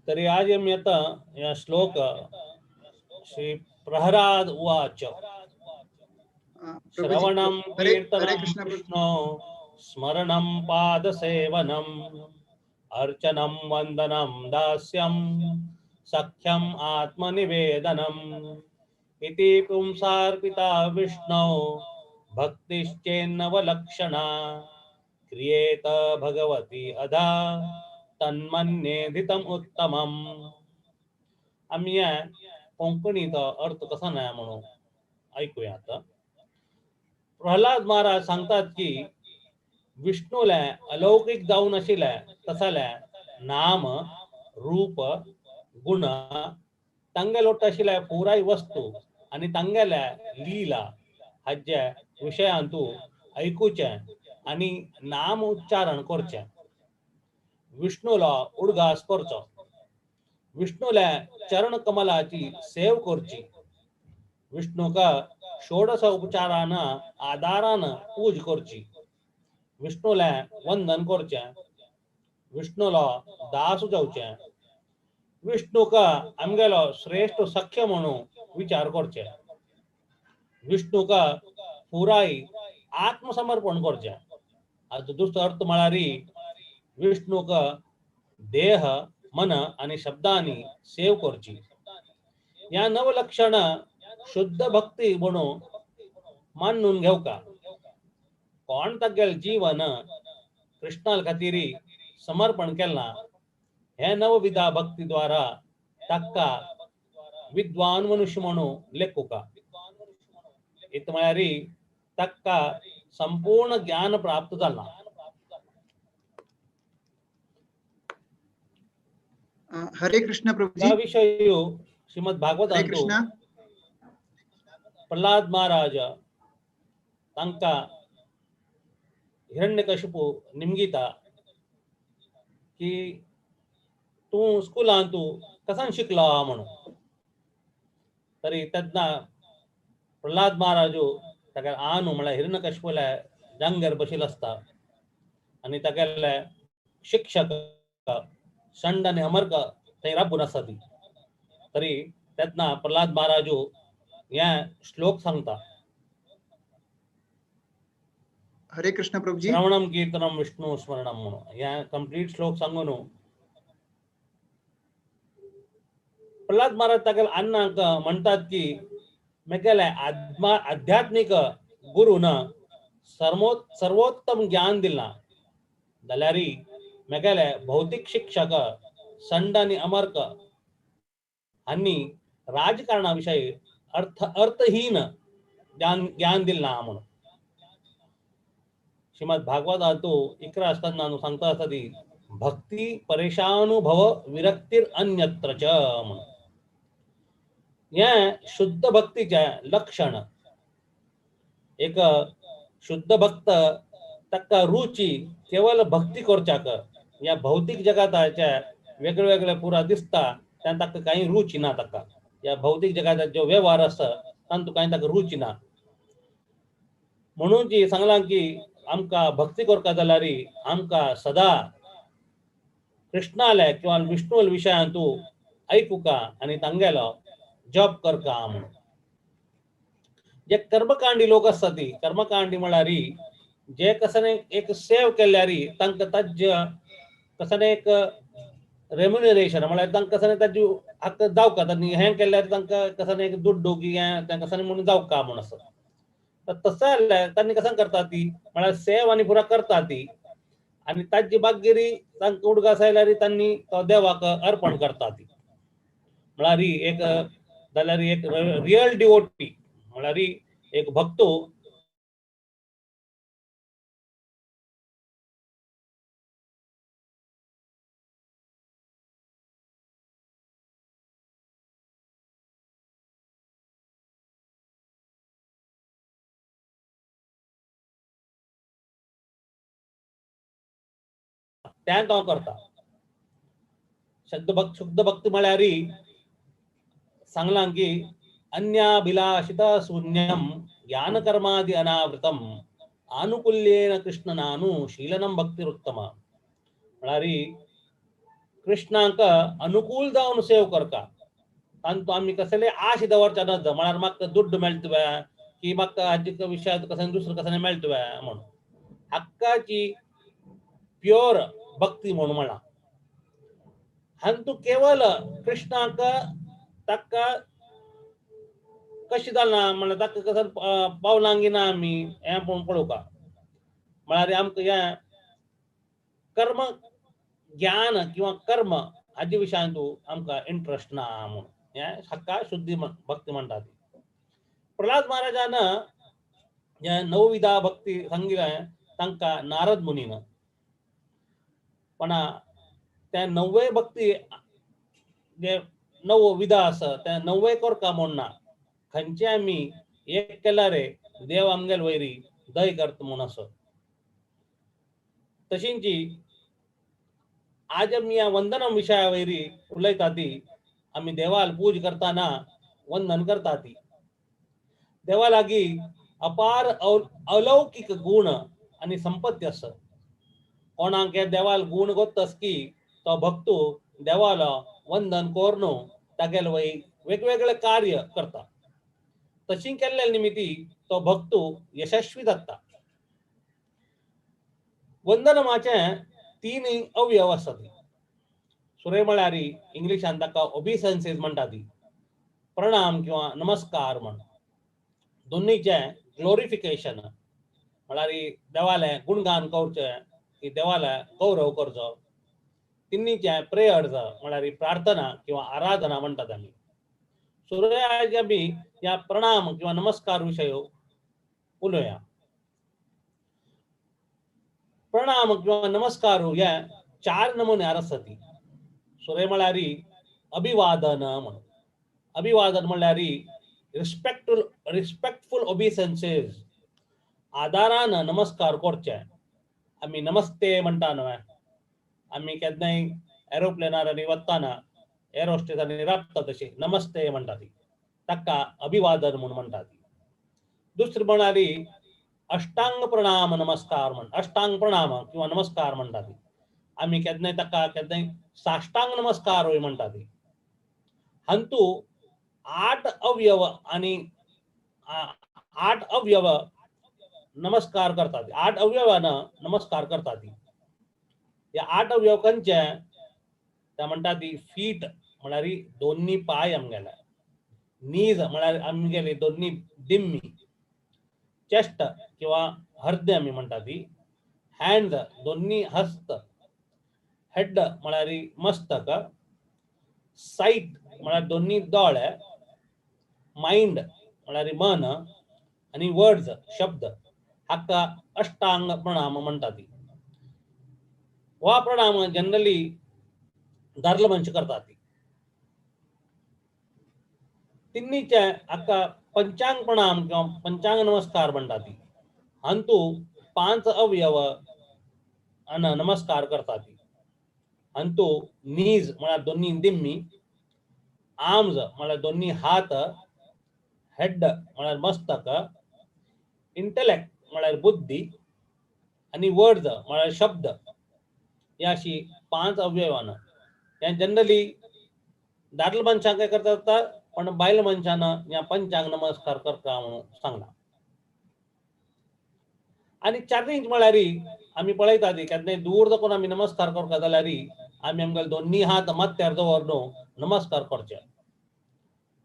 तरी आज आमी आतां ह्या श्लोक श्री प्रहलाद उवाच. प्रभुजी, श्रवणं हरे हरे कीर्तनं कृष्ण प्रभु. विष्णो स्मरणं पादसेवनम् अर्चनं वंदनं दास्यं सख्यम् आत्मनिवेदनम् इति पुंसार्पिता विष्णौ भक्तिश्चेन्नवलक्षणा क्रियेत भगवती अधा तन्मन्येधितम् उत्तमम्. आमी ह्या कोंकणीचो अर्थ कसो ना म्हणून ऐकूया. आता प्रल्हाद महाराज सांगतात की विष्णूले अलौकिक जावन आशिल्ले तसले नाम रूप गुण तांगेलो आशिल्ले पुराय वस्तू आनी तांगेले लीला हाजे विशयांतू आयकुचें आनी नाम उच्चारण करचें, विष्णूलो उडगास करचो, विष्णूल्या चरण कमलाची सेव करची, विष्णूक षोडश उपचारान आदारान पूज करची, विष्णूले वंदन करचें, विष्णूलो दास जावचें, विष्णूक आमगेलो श्रेष्ठ सख्य म्हणून विचार करचें, विष्णूक पुराय आत्मसमर्पण करचें. आतां दुसरो अर्थ म्हळ्यार विष्णूक देह मन आनी शब्दांनी सेव करची. ह्या नवलक्षण शुद्ध भक्ती म्हणून मानून घेवका. कोण तागेलें जीवन कृष्णा खातीर समर्पण केलां हे नवविधा भक्ती द्वारा ताका विद्वान मनुष्य म्हणून लेखुका. इत म्हळ्यार ताका संपूर्ण ज्ञान प्राप्त जाला. हरे कृष्ण प्रभुजी. ह्या विशय श्रीमद हरे भागवतांतु कृष्ण. प्रल्हाद महाराज तांकां हिरण्यकशिपू निमगिता की तूं स्कुलांत तूं कसान शिकलो म्हणून. तरी तेन्ना प्रल्हाद महाराजू ताका आनु म्हळ्यार हिरण्यकशिपूल्या जांगेर बशिल्लो आसता आनी तागेले शिक्षक संड आनी अमर्क थंय राबून आसा ती. तरी तेन्ना प्रल्हाद महाराजू हे श्लोक सांगता. हरे कृष्ण प्रभुजी. श्रवणम कीर्तनम विष्णु स्मरणम म्हणून ह्या कंप्लीट श्लोक सांगून प्रल्हाद महाराज तागेले अन्नाक म्हणटात की मेगेले आत्मा आध्यात्मिक गुरून सर्वोत्तम ज्ञान दिलां जाल्यार मेगेले भौतिक शिक्षक संड आनी अमर्क हांणी राजकारणा विशयी अर्थहीन ज्ञान दिलां म्हणून. श्रीमद भागवतांतु 11 स्कंदांतु सांगता आसा ती भक्ती परेशानुभव विरक्तिर अन्यत्र च म्हणून. हें शुद्ध भक्तीचें लक्षण. एक शुद्ध भक्त ताका रुची केवल भक्ती करच्याक, ह्या भौतीक जगाताचे वेगळे वेगळे पुरा दिसता तेन्ना ताका कांय रुची ना. ताका ह्या भौतीक जगाचा जो व्यवहार आसा तातूंत कांय ताका रुची ना. म्हणून जी सांगलां की आमकां भक्ती करता जाल्यार आमकां सदा कृष्णाले किंवा विष्णूले विशयांतू आयकुका आनी तांगेलो जप करका म्हणून. जे कर्मकांडी लोक आसता ती कर्मकांडी म्हळ्यार जे कसने एक सेव केल्यार तांकां ताज्य कसने एक रेम्युनरेशन म्हळ्यार तांकां कसने ताजी हक्क जावका, तांणी हें केल्यार तांकां कसने एक दुड्डू की हें तांकां कसने म्हणून जावका म्हणून आसा. तर तसं जाल्यार तांणी कसं करता ती म्हळ्यार सेव आनी पुरा करता ती आनी ताजी बागगिरी तांकां उडगास आयल्यार तांणी तो देवाक अर्पण करता ती. म्हळ्यार एक जाल्यार एक रियल डिवोटी म्हळ्यार एक भक्तो त्यान तो करता. शुद्ध भक्ती म्हळ्यार सांगलां की अन्याभिलाषित शून्यम ज्ञानकर्मादि अनावृतम आनुकूल्येन कृष्ण नानु शीलनम भक्तिरुत्तम. म्हळ्यार कृष्णाक अनुकूल जावन सेव करता. तांतू आमी कसले आश दवरच्या नज, म्हळ्यार म्हाका दुड्ड मेळटले की म्हाका हाजे विशयात कसलें दुसरें कसलें मेळटले म्हणून. हक्काची प्योर भक्ती म्हणून म्हणा. हांतू केवल कृष्णाक ताका कशें जालां म्हणल्यार ताका कसं पावलांगी ना आमी हें पळोवन पळोवपा. म्हळ्यार आमकां हें कर्म ज्ञान किंवा कर्म हाजे विशयांतू आमकां इंट्रस्ट ना म्हणून हें हाका शुद्धी भक्ती म्हणटात. प्रल्हाद महाराजान हें नवविधा भक्ती सांगिल्लें तांकां नारद मुनीन. पण त्या नव्वे भक्ती जे नवो विधा आसा त्या नव्वे करका म्हूण ना, खंयचे आमी एक केल्यार देव आमगेल वयरी दय करता म्हूण आसा. तशींची आज आमी ह्या वंदना विशया वयरी उलयता ती आमी देवाल पूज करतना वंदन करता ती देवा लागीं अपार अलौकीक गुण आनी संपत्ती आसा. कोणाक हे देवाल गुण गोत्तस की तो भक्तू देवालो वंदन करून तागेले वय वेगवेगळे कार्य करता. तशी केल्ले निमित्ती तो भक्तू यशस्वी जाता. वंदनमाचे तीन अवयव आसात. सुरे म्हळ्यार इंग्लिशान ताका ओबिसन्सीस म्हणटा ती, प्रणाम किंवा नमस्कार म्हण. दोन्हीचे ग्लोरिफिकेशन म्हळ्यार देवालें गुणगान करचें की देवाले गौरव करचो. तिन्हीचे प्रेयर्स म्हळ्यार प्रार्थना किंवा आराधना म्हणटात आमी. सुरे आज आमी ह्या प्रणाम किंवा नमस्कार विशय उलोवया. प्रणाम किंवा नमस्कार हे चार नमुन्यार आसा ती. सुरे म्हळ्यार अभिवादन म्हणून. अभिवादन म्हळ्यार रिस्पेक्टफुल रिस्पेक्टफुल ओबिसन्सीस, आदारान नमस्कार करचे. आमी नमस्ते म्हणटा न्हय, आमी केन्नाय एरोप्लेनार आनी वतना एअर होस्टेसांनी राबता तशी नमस्ते म्हणटा ती, ताका अभिवादन म्हूण म्हणटा ती. दुसरी म्हळ्यार अष्टांग प्रणाम नमस्कार म्हण, अष्टांग प्रणाम किंवा नमस्कार म्हणटा ती. आमी केन्नाय ताका केन्नाय साष्टांग नमस्कारूय म्हणटा ती. हांतू आठ अवयव आनी आठ अवयव नमस्कार करतात, आठ अवयवान नमस्कार करतात. ह्या आठ अवयव खंयचे ते म्हणटा ती फीट म्हळ्यार दोन्ही पांय आमगेले, नीज म्हळ्यार आमगेली दोन्ही दिम्मी, चेस्ट किंवा हृदय आमी म्हणटा ती, हँड्स दोन्ही हस्त, हेड म्हळ्यार मस्तक, सायट म्हळ्यार दोन्ही दोळे, मायंड म्हळ्यार मन आनी वर्ड्स शब्द. हाका अष्टांग प्रणाम म्हणटा ती. हो प्रणाम जनरली दादलो मनशां करतात ती. तिन्हीचे हाका पंचांग प्रणाम किंवा पंचांग नमस्कार म्हणटा ती. हांतू पांच अवयव नमस्कार करतात ती. हांतू नीज म्हळ्यार दोन्ही दिम्मी, आर्म्स म्हळ्यार दोन्ही हात, हेड म्हळ्यार मस्तक, इंटलेक्ट म्हळ्यार बुद्धी आनी वर्ड्स म्हळ्यार शब्द. ह्या अशी पांच अवयवान हे जनरली दादले मनशां काय करतात, पण बायल मनशान ह्या पंचांग नमस्कार करता म्हणून सांगला. आनी चार इंच म्हळ्यार आमी पळयता ती केन्नाय दूर दाखोवन आमी नमस्कार करता जाल्यार आमी आमगेले दोन्ही हात माथ्यार दवरून नमस्कार करचे.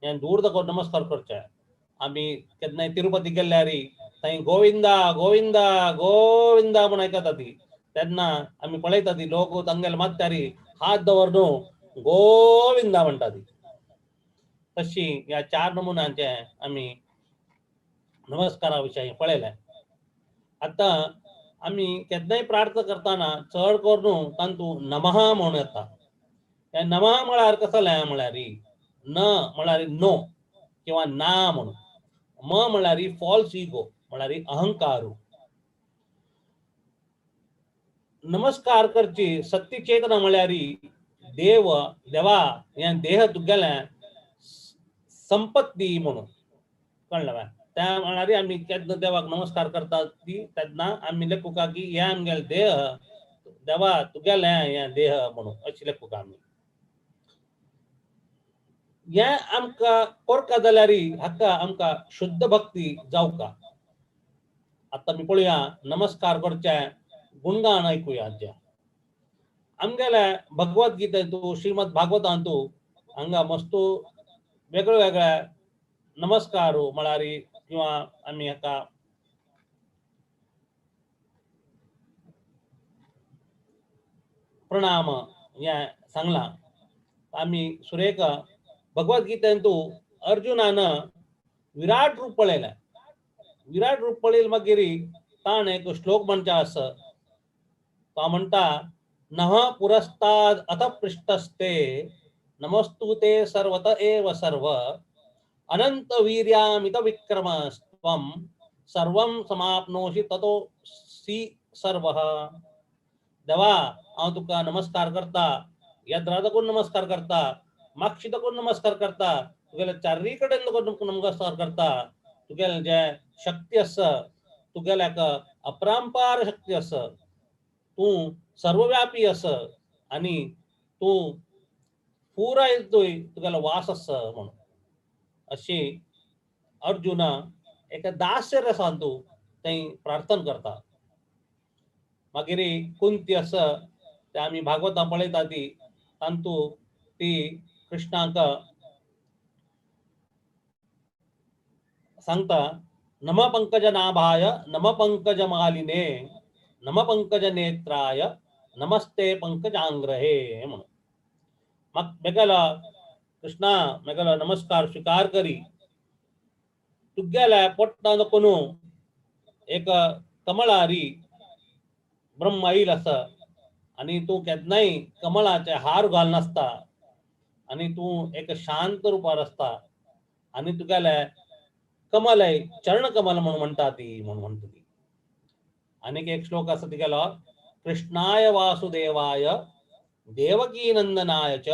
हें दूर दाखोवन नमस्कार करचे. आमी केन्नाय तिरुपती गेल्यार थंय गोविंदा गोविंदा गोविंदा म्हूण आयकता ती, तेन्ना आमी पळयता ती लोक तांगेले माथ्यार हात दवरून गोविंदा म्हणटा ती. तशी ह्या चार नमुन्यांचे आमी नमस्कारा विशयी पळयलें. आतां आमी केन्नाय प्रार्थना करतना चड करून तातूंत नमः म्हणून येता. ह्या नमः म्हळ्यार कसलें म्हळ्यार न म्हळ्यार नो किंवा ना म्हणून, म म्हळ्यार फॉल्स इगो म्हळ्यार अहंकारू. नमस्कार करची सत्य चेतना म्हळ्यार देव देवा हें देह तुगेलें संपत्ती म्हणून कळ्ळें काय. त्या म्हळ्यार आमी केन्ना देवाक नमस्कार करतात ती तेन्ना आमी लेखुका की हें आमगेलें देह देवा तुगेलें हें देह म्हणून अशें लेखूंक आमी हें आमकां कोरका जाल्यार हाका आमकां शुद्ध भक्ती जावका. आतां आमी पळोवया नमस्कार करचें गुणगान आयकुया. आमच्या आमगेल्या भगवत गीतेंतू श्रीमद भागवतांतू हांगा मस्तू वेगळे वेगळे नमस्कार म्हळ्यार किंवा आमी हाका प्रणाम हें सांगलां. आमी सुरेख भगवत गीतेंतू अर्जुनान विराट रूप पळयलें. विराट रूप पळयल मागीर ताणें एक श्लोक म्हणचे आसा. तो म्हणटा नः पुरस्ताद अथ पृष्ठस्ते नमस्तु ते सर्वत एव सर्व अनंत वीर्यामित विक्रमस्त्वं सर्वं समाप्नोषि ततो सी सर्वः. देवा हांव तुका नमस्कार करता, येद्रा कोण नमस्कार करता, मागशी कोण नमस्कार करता, तुगेले चाररी कडेन नमस्कार करता. तुगेले जे शक्ती आसा तुगेल्याक अपरांपार शक्ती आसा, तूं सर्वव्यापी आसा आनी तूं पुराय तुगेलो वास आसा म्हणून अशी अर्जुना एका दास्य रसान तूं थंय प्रार्थना करता. मागीर कुंती आसा ते आमी भागवतां पळयता ती तांतू ती कृष्णाक सांगता नम पंकज नाभाय नम पंकज मालिने नम पंकज नेत्राय नमस्ते पंकजांग्रहे म्हणून. मग मेगेलो कृष्णा मेगेलो नमस्कार स्वीकार करी. तुगेल्या पोट्टान कोणू एक कमळारी ब्रह्म आईल आसा आनी तूं केन्नाय कमळाचे हार घालनासता आनी तूं एक शांत रुपार आसता आनी तुगेले कमलय चरण कमल म्हणून म्हणटा ती म्हणून म्हणटा ती. आनीक एक श्लोक आसा तुगेलो कृष्णाय वासुदेवाय देवकी नंदनाय च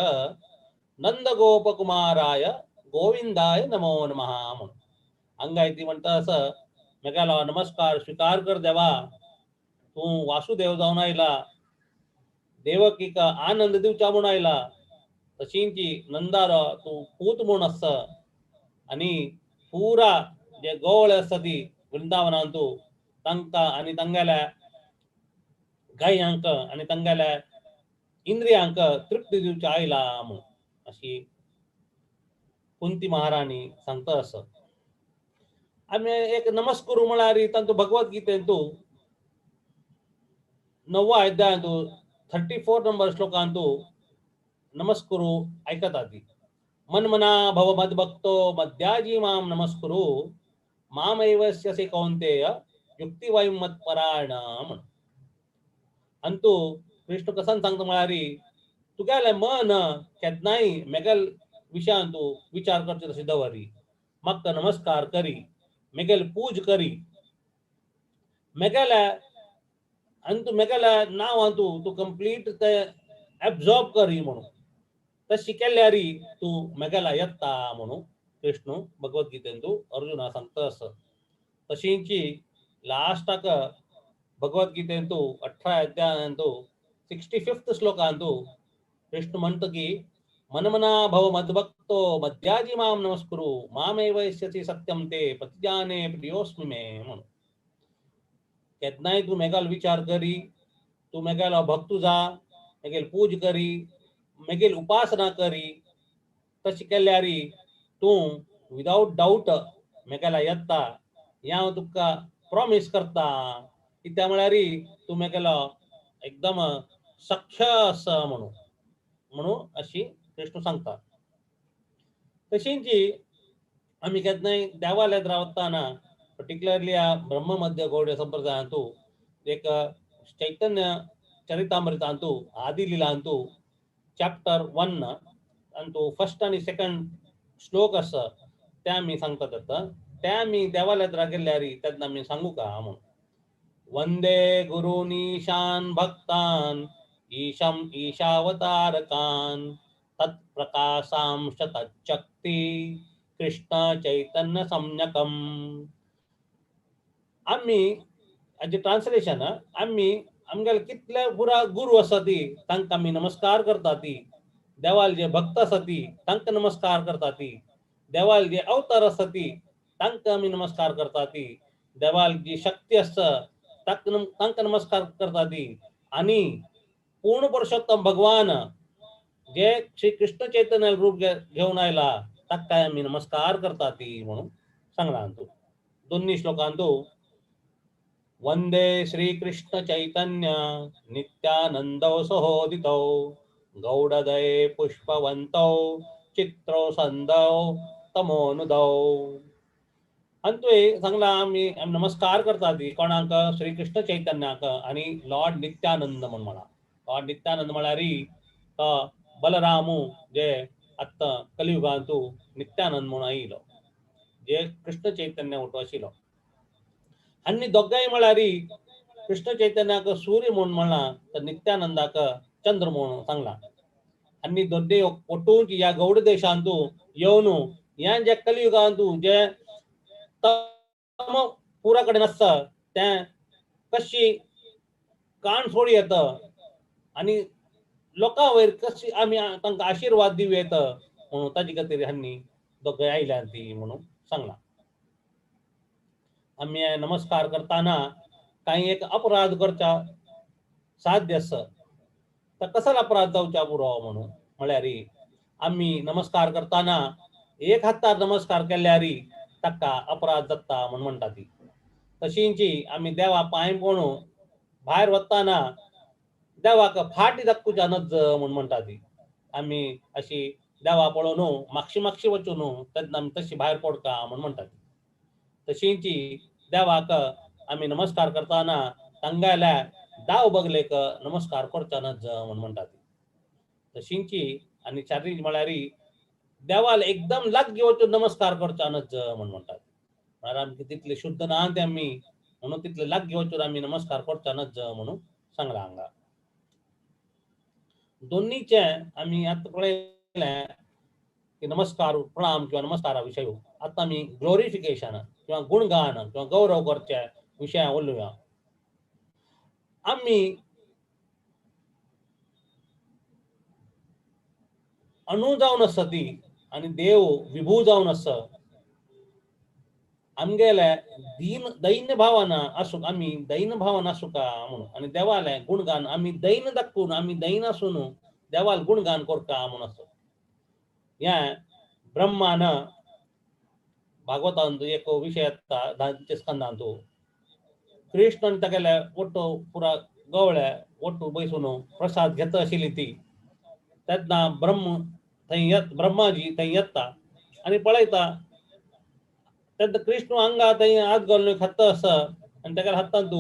नंदगोपकुमाराय गोविंदाय नमो नमः म्हणून. हांगा ती म्हणटा असं मेगेलो नमस्कार स्वीकार कर देवा, तूं वासुदेव जावन आयला, देवकीक आनंद दिवचा म्हूण आयला, तशींची नंदारो तूं पूत म्हूण आसा आनी पुरा जे गवळ आसा ती वृंदावनांत तांकां आनी तांगेल्या गायांक आनी तांगेल्या इंद्रियांक तृप्ती दिवच्या आयला म्हूण अशी कुंती महाराणी सांगता आसा. आमी एक नमस्कुरू म्हळ्यार तांतू भगवत गीतेंतू 9व्या अध्यायांतू 34 नंबर श्लोकांतू नमस्कुरू आयकता ती. मनमना भव मद्भक्तो मद्याजी माम नमस्कुरु मामैवस्यसि कौन्तेय युक्तिवायु मत्परायण म्हण. अंतू कृष्ण कसान सांगता म्हळ्यार तुगेलें मन केन्नाय मेगेल विशयान तूं विचार करचो तशें दवरी, म्हाका नमस्कार करी, मेगेल पूज करी, मेगेल्या आनी तूं मेगेल्या नांवान तूं तूं कंप्लीट ते एब्जॉर्ब करी म्हणून तशें केल्यार तूं मेगेला येता म्हणून कृष्ण भगवत गीतेन तूं अर्जुना सांगता आसा. तशींची लास्टाक भगवत गीतेन तूं 18 अध्यायान तूं 65th श्लोकान तूं कृष्ण म्हणटा की मनमना भव मद्भक्तो मद्याजी माम नमस्कुरु मामेव यिष्यसि सत्यम ते प्रतिजाने प्रियोस्मि मे म्हणून. केन्नाय तूं मेगेलो विचार करी, तूं मेगेलो भक्तू जा, मेगेल पूज करी, मेगेल उपासना करी, तशें केल्यार तूं विदावट डावट मेगेला येता हें हांव तुका प्रॉमीस करता. कित्याक म्हळ्यार तूं मेगेलो एकदम सख्य आसा म्हणून म्हणून अशी कृष्ण सांगता. तशींची आमी केन्नाय देवालयांत रावताना पर्टिक्युलरली ह्या ब्रह्ममध्य गौड संप्रदायांतू एक चैतन्य चरितामृतांतू आदिलिलांतू चॅप्टर 1 अंतू फर्स्ट आनी सेकंड श्लोक आसा ते आमी सांगतात आतां. ते आमी देवालयांत गेल्यार तेन्ना आमी सांगू का म्हणून. वंदे गुरुनीशान भक्तान ईशम ईशावतारकान तत्प्रकाशांश तच्चक्ती कृष्ण चैतन्य सम्यकम. आमी हाजें ट्रान्सलेशन, आमी आमगेले कितले पुरा गुरू आसा ती तांकां आमी नमस्कार करता ती, देवाल जे भक्त आसा ती तांकां नमस्कार करता ती, देवाल जे अवतार आसा ती तांकां आमी नमस्कार करता ती, देवाल जी शक्ती आसा तांकां नमस्कार करता ती. आनी पूर्ण पुरुषोत्तम भगवान जे श्री कृष्ण चैतन्य रूप घेवन आयला ताका आमी नमस्कार करता ती म्हणून सांगला. तूं दोन्ही श्लोकांतू वंदे श्री कृष्ण चैतन्य नित्यानंदौ सहोदितौ गौडदये पुष्पवंतौ चित्रौ संदौ तमोनुदौ. आनी तुवें सांगला आमी नमस्कार करता ती कोणाक, श्री कृष्ण चैतन्याक आनी लॉर्ड नित्यानंद म्हूण म्हणा. लॉर्ड नित्यानंद म्हळ्यार तो बलरामू जे आत्तां कलियुगांतू नित्यानंद म्हूण आयिल्लो, जे कृष्ण चैतन्य उठो आशिल्लो. आनी दोगांय म्हळ्यार कृष्ण चैतन्याक सूर्य म्हूण म्हणलां तर नित्यानंदाक चंद्र म्हूण सांगलां. आनी दोनूय ಒಟ್ಟೂಂಚಿ ह्या गौड देशांतू येवन ह्या जे कलियुगांतू जे तम पुरा कडेन आसता तें कशी काण सोडी येता आनी लोकां वयर कशी आमी तांकां आशिर्वाद दिवं येता म्हणून ताजे खातीर हांणी दोगांय आयल्या ती म्हणून सांगलां. आमी नमस्कार करतना कांय एक अपराध करच्या साध्य आसा तर कसलो अपराध जावच्या पुरो म्हणून म्हळ्यार आमी नमस्कार करतना एक हातार नमस्कार केल्यार ताका अपराध जाता म्हूण म्हणटा ती. तशींची आमी देवा पांय पळोवन भायर वतना देवाक फाटी दाखोवच्या नज म्हूण म्हणटा ती. आमी अशी देवा पळोवन मागशी मागशी वचून तेन्ना आमी तशी भायर पडका म्हूण म्हणटा ती. तशींची देवाक आमी नमस्कार करतना तांगेल्या दाव बगलेक नमस्कार करच्या नज म्हूण म्हणटा ती. तशींची आनी चारी म्हळ्यार देवाल एकदम लागीं वचून नमस्कार करच्या नज म्हूण म्हणटात. म्हळ्यार आमकां तितले शुद्ध ना ते आमी म्हणून तितले लागीं वचून आमी नमस्कार करच्या नज म्हणून सांगलां हांगा. दोन्हीचे आमी आतां पळयलें की नमस्कार प्रणाम किंवा नमस्कारा विशय आतां आमी ग्लोरिफिकेशन किंवा गुणगान किंवा गौरव करचे विशया उलोवया. आमी अणू जावन आसा ती आनी देव विभू जावन आसा. आमगेले दीन दैन्य भावना आसूं आमी दैन भावना आसूं का म्हणून आनी देवालें गुणगान आमी दैन दाखोवन आमी दैन आसून देवाल गुणगान करता म्हणून आसा. हें ब्रह्मान भागवतांत एक विशय येता धांचे स्कंदांत कृष्ण आनी तागेले ಒಟ್ಟು पुरा गवळे ಒಟ್ಟು बसून प्रसाद घेता आशिल्ली ती तेन्ना ब्रह्म थंय येत ब्रह्माजी थंय येता आनी पळयता तेन्ना कृष्ण हांगा थंय हात घालून खाता आसा आनी तागेल्या हातांत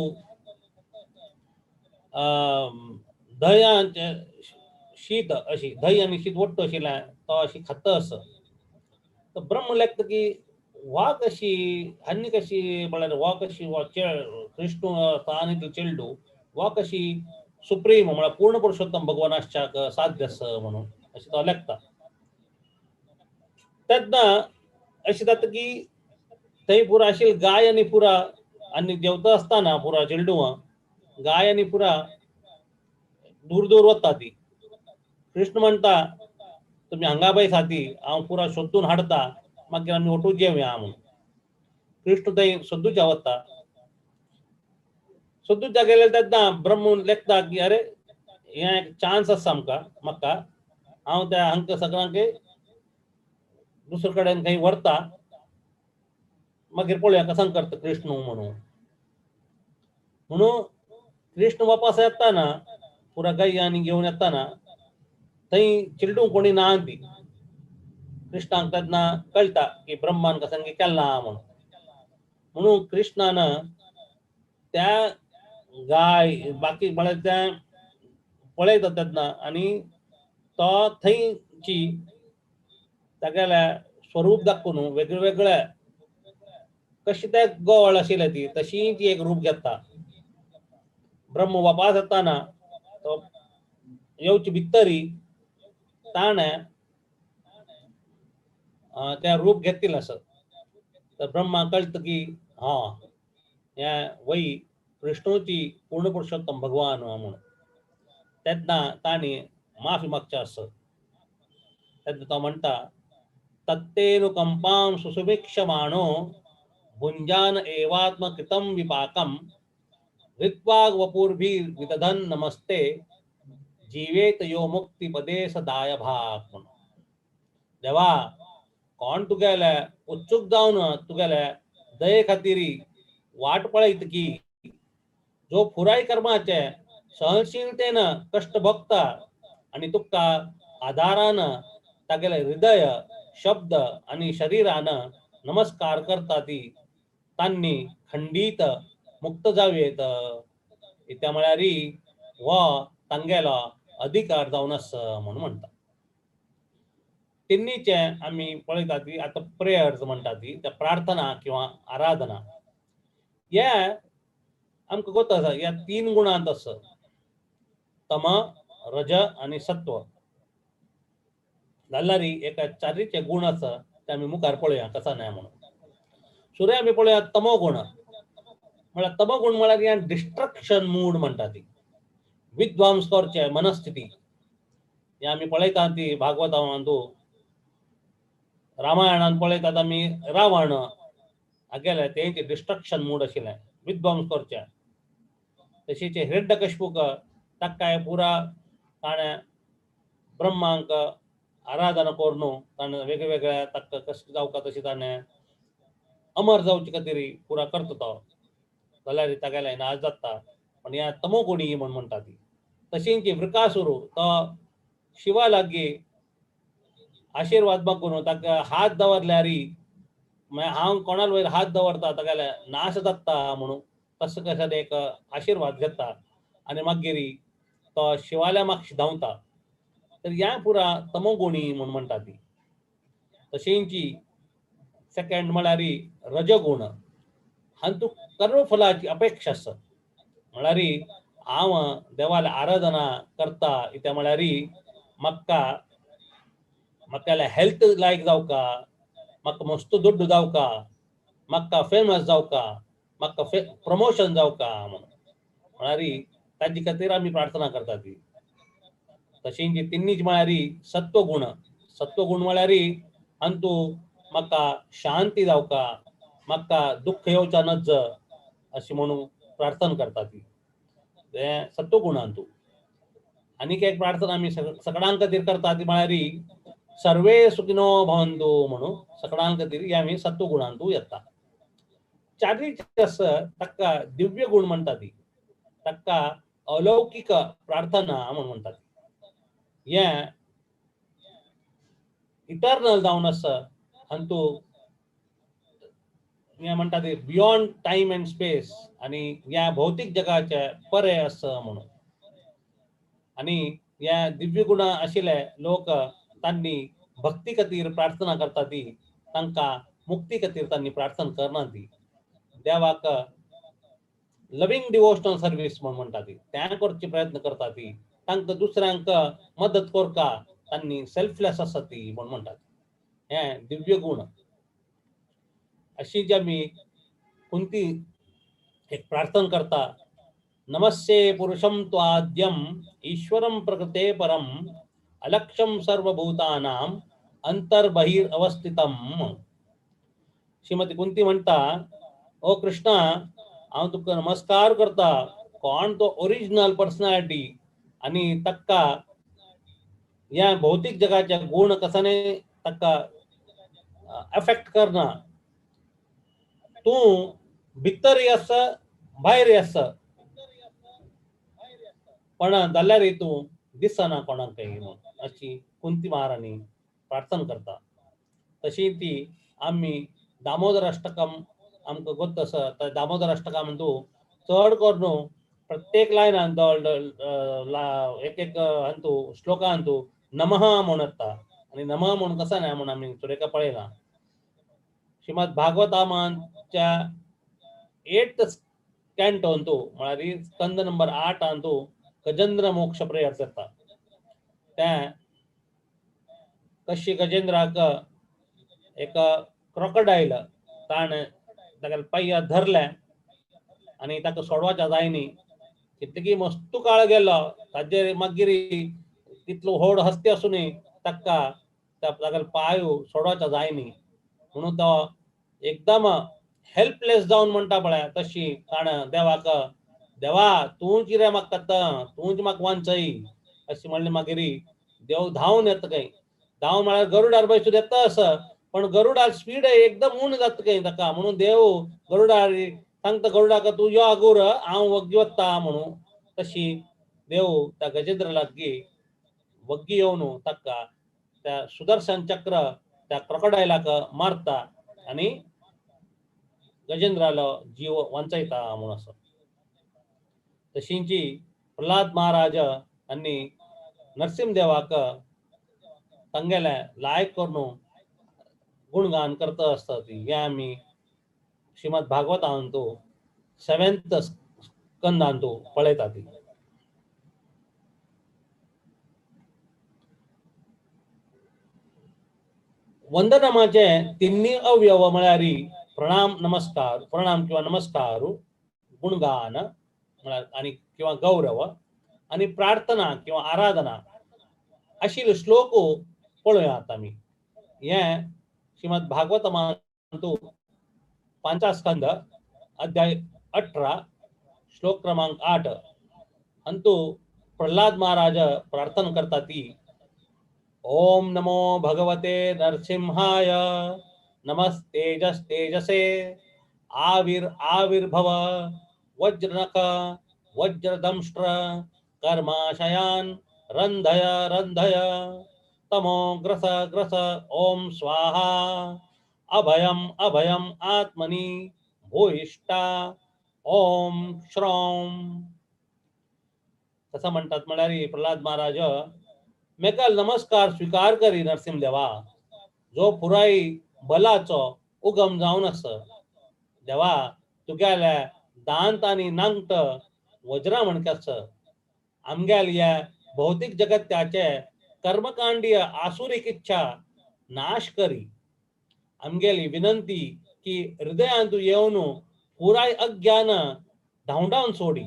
धंयाचें शीत अशी धंय आनी शीत ಒಟ್ಟು आशिल्लें तो अशी खाता आसा. तर ब्रह्म लेखता की वा कशी आनी कशी म्हळ्यार वा कशी वा कृष्ण आनी चेडू वा कशी सुप्रीम म्हळ्यार पूर्ण पुरुषोत्तम भगवान आसच्याक साध्य आसा म्हणून अशें तो लेखता. तेन्ना अशें जाता की थंय पुरा आशिल्ली गाय आनी पुरा आनी जेवता आसतना पुरा चेडवां गाय आनी पुरा दूर दूर वता ती. कृष्ण म्हणटा तुमी हांगा बैसा ती हांव पुरा सोदून हाडटा मागीर आमी ओटू जेवया म्हणून. कृष्ण थंय सोदूच्या वता. सोदूच्या गेले तेन्ना ब्रह्म लेखता की अरे हें एक चान्स आसा आमकां म्हाका हांव त्या हांकां सगळ्यांक दुसरे कडेन खंय व्हरता मागीर पळोवया कसो करता कृष्ण म्हणून. म्हणून कृष्ण वापस येताना पुरा गाय आनी घेवन येताना थंय चिल्डूंक कोणी ना ती. कृष्णाक तेन्ना कळटा की ब्रह्मान कसं केलां म्हणून. म्हणून कृष्णान त्या गाय बाकी म्हळ्यार त्या पळयता तेन्ना आनी तो थंयची तागेल्या स्वरूप दाखोवन वेगळे वेगळे कशी ते गवळ आशिल्ले ती तशी ती एक रूप घेता. ब्रह्म वापास येताना तो येवचे भितरी ताणें त्या रूप घेतिल्लें आसत तर ब्रह्मा कळटा की हा हें वय विष्णूची पूर्ण पुरुषोत्तम भगवान म्हणून. तेन्ना तांणी माफी मागचें आसा. तेन्ना तो म्हणटा, तत्तेनुकंपां सुसुभिक्षमाणो भुंजान एवात्मकृतं विपाकं ऋत्वाग वपुर्भिर विदधन नमस्ते जिवेत यो मुक्तिपदे सदाय भाग म्हणून. देवा, कोण तुगेले उत्सुक जावन तुगेले दये खातीर वाट पळयत की जो पुराय कर्माचे सहनशीलतेन कश्ट भोगता आनी तुका आधारान तागेले हृदय, शब्द आनी शरीरान नमस्कार करता ती तांणी खंडीत मुक्त जावयेत. इत्या म्हळ्यार हो तांगेलो अधिकार जावन आसा म्हणून म्हणटा. तिन्नीचे आमी पळयतात ती आतां प्रेयर्स म्हणटा ती त्या प्रार्थना किंवा आराधना हे आमकां गोत आसा. ह्या तीन गुणांत आसा, तम, रज आनी सत्व. जाल्यार एका चारीचे गुण आसा ते आमी मुखार पळोवया कसा न्हय म्हणून. सुर्या आमी पळोवया तमो गुण म्हळ्यार, तमो गुण म्हळ्यार हे डिस्ट्रक्शन मूड म्हणटा ती, विध्वंस करचे मनस्थिती. हे आमी पळयतात ती भागवतांतू, रामायणान पळयतात आमी, रावण हागेले तेंचे डिस्ट्रक्शन मूड आशिल्लें, विध्वंस करचे. तशीच हिरण्यकश्यपूक ताकाय पुरा ताणें ब्रह्मांक आराधना करून ताणें वेगवेगळ्या ताका कशें जावका तशें ताणें अमर जावचे खातीर पुरा करता तो, जाल्यार तागेले नाश जाता. पण ह्या तमो गुणी म्हण म्हणटा ती. तशींच वृकासुरू तो शिवा लागीं आशिर्वाद मागून ताका हात दवरल्यार मागीर हांव कोणा वयर हात दवरता तागेले नाश जाता म्हणून तसो कसो एक आशिर्वाद घेता आनी मागीर तो शिवाल्या मागशी धांवता. तर ह्या पुरा तमोगुणी म्हूण म्हणटा ती. तशेंच सेकंड म्हळ्यार रजगुण. हातूंत कर्मफलाची अपेक्षा आसा. म्हळ्यार हांव देवाली आराधना करता इत्या म्हळ्यार म्हाका म्हाका हेल्थ लायक जावका, म्हाका मस्त दुड्डू जावका, म्हाका फेमस जावका, म्हाका प्रमोशन जावका म्हणून. म्हळ्यार ताजे खातीर आमी प्रार्थना करता ती. तशींच तिन्नीच म्हळ्यार सत्वगुण. सत्वगुण म्हळ्यार अंतू म्हाका शांती जावका, म्हाका दुख्ख येवचा नज अशें म्हणून प्रार्थना करता ती, तें सत्वगुणांतू. आनीक एक प्रार्थना आमी सगळ्यां खातीर करता ती म्हळ्यार सर्वे सुखिनो भवन्तु म्हणून सगळ्यां खातीर हे आमी सत्वगुणांतू येता. चारीच आसा ताका दिव्य गुण म्हणटा ती, ताका अलौकीक प्रार्थना म्हणून म्हणटात. हें इटर्नल जावन आसा. अंतू हें म्हणटा ते बियोंड टायम अँड स्पेस आनी ह्या भौतीक जगाचे परे आसा म्हणून. आनी ह्या दिव्य गुणां आशिल्ले लोक तांणी भक्ती खातीर प्रार्थना करता ती, तांकां मुक्ती खातीर तांणी प्रार्थना करना ती. देवाक लवींग डिवोशनल सर्वीस म्हण म्हणटा ती, तें करचे प्रयत्न करता ती. तांकां दुसऱ्यांक मदत करका तांणी सेल्फलेस आसा ती म्हण म्हणटात. हें दिव्य गुण. अशी जी आमी कुंती एक प्रार्थना करता, नमस्ये पुरुषं त्वाद्यम ईश्वरं प्रकृते परम अलक्ष्यं सर्वभूतानां अंतर्बहिर अवस्थितम. श्रीमती कुंती म्हणटा, ओ कृष्णा, हांव तुका नमस्कार करता. कोण तो ओरिजिनल पर्सनॅलिटी आनी ताका ह्या भौतीक जगाचे गुण कसाने ताका एफेक्ट करना. तूं भितर आसा, भायर आसा, पण जाल्यार तूं दिसना कोणाकय म्हणून अशी कुंती महाराणी प्रार्थना करता. तशी ती आमी दामोदर अष्टकम आमकां गोत्त आसा. त्या दामोदर अष्टकाम तूं चड करून प्रत्येक लायनान एक एक हांतू श्लोकांतू नमः म्हूण येता. आनी नमः म्हूण कसा न्हय म्हूण आमी सुरेखा पळयला. श्रीमद भागवतामाच्या एट्थ कॅन्टोंतू म्हळ्यार स्कंद नंबर 8 अंतू गजेंद्र मोक्ष प्रेयर्स येता. तें कशी गजेंद्राक एक क्रोकोडायल ताणें तागेले पांया धरलें आनी ताका सोडवाच्या जायनी. कितकी मस्तू काळ गेलो ताजेर मागीर तितलो व्हड हस्ती आसूनय ताका तागेलो पांय सोडवाच्या जायनी. म्हणून तो एकदम हेल्पलेस जावन म्हणटा पळय तशी काण देवाक, देवा तूंच रे म्हाका आतां, तूंच म्हाका वांचय अशी म्हणलें. मागीर देव धांवन येता खंय, धांवन म्हळ्यार गरुडार बसून येता असो, पण गरुडार स्पीड एकदम उण जाता खंय ताका. म्हणून देव गरुडार सांगता गरुडाक तूं यो आगोर हांव वग्गी वता म्हणून. तशी देव त्या गजेंद्र लागीं वग्गी येवन ताका त्या सुदर्शन चक्र त्या क्रोकोडायलाक मारता आनी गजेंद्रालो जीव वांचयता म्हणून असो. तशींची प्रल्हाद महाराज आनी नरसिंहदेवाक तांगेले लायक करून गुणगान करता आसता ती. हें आमी श्रीमद भागवतांतू 7th स्कंदांतू पळयता ती. वंदनामाचे तिन्ही अवयव म्हळ्यार प्रणाम नमस्कार, प्रणाम किंवा नमस्कार, गुणगान म्हळ्यार आनी किंवा गौरव आनी प्रार्थना किंवा आराधना आशिल्ले श्लोक पळोवया आतां आमी. हें श्रीमद भागवतमांतू 5 स्कंद अध्याय 18 श्लोक क्रमांक 8 अंतू प्रल्हाद महाराज प्रार्थना करता ती. ओम नमो भगवते नरसिंहाय नमस्तेजस्तेजसे आविर आविर्भव वज्रनख वज्रदंष्ट्र कर्माशयान रंधय रंधय तमो ग्रस ग्रस ओम स्वाहा अभयम अभयम आत्मनि भूयिष्ठा ओम श्रौम. तसं म्हणतात म्हळ्यार प्रल्हाद महाराज मेकल नमस्कार स्वीकार करी नरसिंह देवा, जो पुराय बलाचो उगम जावन आसा. देवा तुगेल्या दांत आनी नांगट वज्रा म्हणके आसा. आमगेल्या ह्या भौतीक जगत्याचे कर्मकांडीय आसुरीक इच्छा नाश करी. आमगेली विनंती की हृदयांतू येवन पुराय अज्ञान धांवडावन सोडी.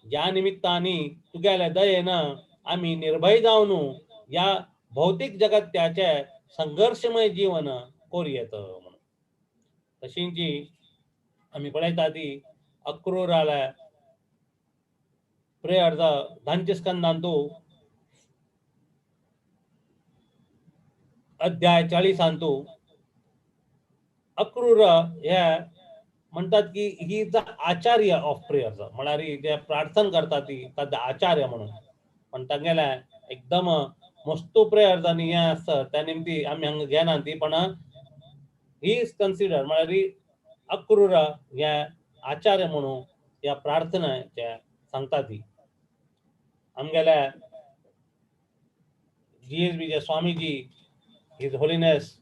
ज्या निमित्तानी तुगेल्या दयेन आमी निर्भय जावन ह्या भौतीक जगत्याचे संघर्शमय जीवन कोरयेत म्हणून. तशींची आमी पळयता ती अक्रूराल्या प्रेयर धांचे स्कंदांतू अध्याय 40 अक्रूर हे म्हणतात की he is the Acharya of prayers, म्हळ्यार जे प्रार्थना करता ती ताजो आचार्य म्हणून. पण तांगेले एकदम मस्तू प्रेयर्स आनी हें आसता त्या निमती आमी हांगा घेना ती, पण he is consider म्हळ्यार अक्रूर हे आचार्य म्हणून ह्या प्रार्थनेचे सांगता ती. आमगेल्या GSB Swamiji his holiness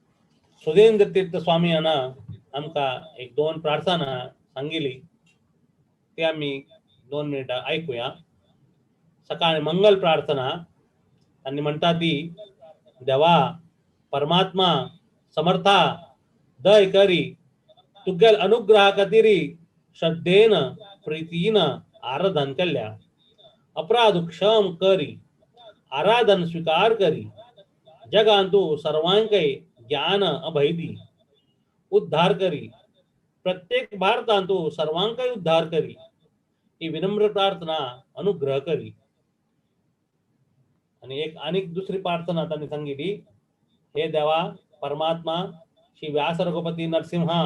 Sudhendra Tirtha Swami हांणा आमकां एक 2 प्रार्थना सांगिली, ती आमी 2 मिनटां आयकुया. सकाळी मंगल प्रार्थना आनी म्हणटा ती, देवा परमात्मा समर्था दय करी तुगेल अनुग्रहा खातीर श्रद्धेन प्रीतीन आराधन केल्या, अपराध क्षम करी, आराधन स्वीकार करी, जगांतू सर्वांकय ज्ञान अभय दी, उद्धार करी, प्रत्येक भारतांतू सर्वांकय उद्धार करी, ही विनम्र प्रार्थना अनुग्रह करी. आणि एक आनीक दुसरी प्रार्थना तांणी सांगितली, हे देवा परमात्मा श्री व्यास रघुपती नरसिंहा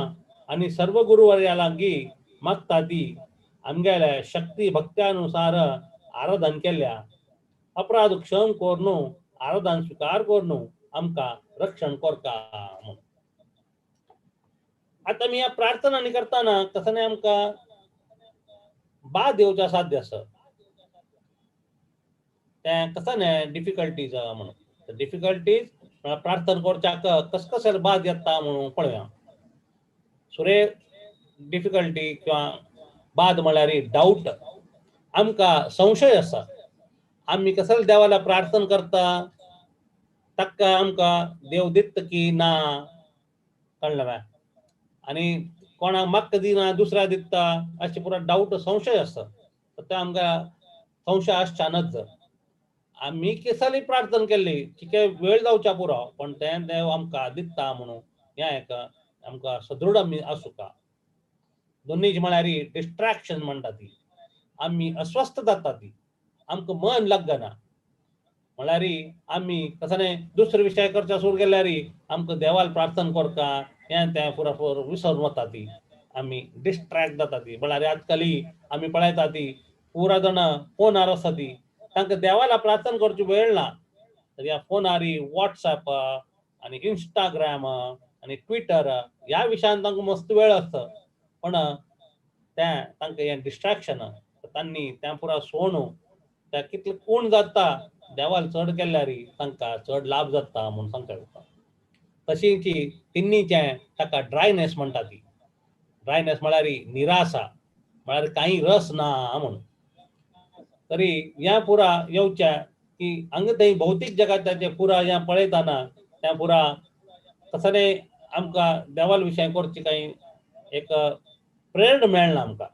आणि सर्व गुरुवर्या लागीं मागता ती आमगेल्या शक्ती भक्त्यानुसार आराधन केल्या, अपराध क्षम कोरनू आराधन स्वीकार कोरनू आमकां रक्षण कोरका म्हणून. आतां आमी ह्या प्रार्थना करतना कसं न्ही आमकां बाद येवचें साध्य आसा तें कसं न्ही डिफिकल्टीज म्हणून. डिफिकल्टीज म्हळ्यार प्रार्थना करच्याक कस कशें बाद येता म्हणून पळोवया. सुरे डिफिकल्टी किंवा बाद म्हळ्यार डावट, आमकां संशय आसा. आमी कसले देवाला प्रार्थना करता ताका आमकां देव दिता की ना, कळ्ळें? आनी कोणाक म्हाका दिना दुसऱ्या दिता अशें पुरा डावट संशय आसता. तर ते आमकां संशय आसच्यानच आमी केसाली प्रार्थना केल्ली कितें वेळ जावच्या पुरो, पण तें देव आमकां दिता म्हणून हें एक आमकां सदृढ आमी आसूका. दोनीच म्हळ्यार डिस्ट्रॅक्शन म्हणटा ती, आमी अस्वस्थ जाता ती, आमकां मन लागना. म्हळ्यार आमी कसले दुसरे विशय करच्या सुरू केल्यार आमकां देवाल प्रार्थना करता हें तें पुरा पुरो विसरून वता ती, आमी डिस्ट्रॅक्ट जाता ती. म्हळ्यार आजकाली आमी पळयता ती पुरा जाणां फोनार आसा ती, तांकां देवाला प्रार्थना करची वेळ ना. तर ह्या फोनार वॉट्सएप आनी इंस्टाग्राम आनी ट्विटर ह्या विशयान तांकां मस्त वेळ आसता, पण तें तांकां हें डिस्ट्रॅक्शन तांणी तें पुरा सोणू त्या कितलें कोण जाता देवाल चड केल्यार तांकां चड लाभ जाता म्हूण सांगता तुका. तशीच तिन्नीचें ताका ड्रायनेस म्हणटा ती. ड्रायनेस म्हळ्यार निराशा, म्हळ्यार कांय रस ना म्हूण. तरी ह्या पुरा येवच्या की हांगा थंय भौतीक जगाताचें पुरा ह्या पळयतना त्या पुरा कसलें आमकां देवाल विशय करची कांय एक प्रेरणा मेळना आमकां.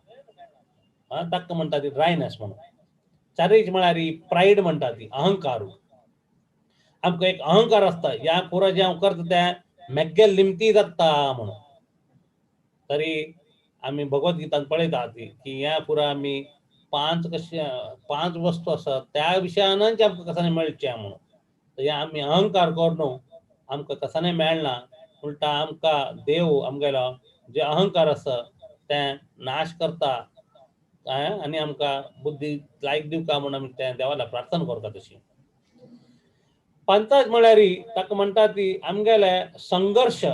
ताका म्हणटा ती ड्रायनेस म्हणून. चारीच म्हळ्यार प्रायड म्हणटा ती, अहंकार. आमकां एक अहंकार आसता ह्या पुरा जें हांव करता तें मेग्गेल निमती जाता म्हणून. तरी आमी भगवत गीतान पळयता ती की ह्या पुरा आमी पांच कशे पांच वस्तू आसा त्या विशयानच आमकां कसानी मेळचें म्हणून. तर हें आमी अहंकार करून आमकां कसानी मेळना, उलटा आमकां देव आमगेलो जे अहंकार आसा तें नाश करता आनी आमकां बुद्धी लायक दिवका म्हूण आमी तें देवाला प्रार्थना करता. तशी पंचायत म्हळ्यार ताका म्हणटा ती आमगेले संघर्श,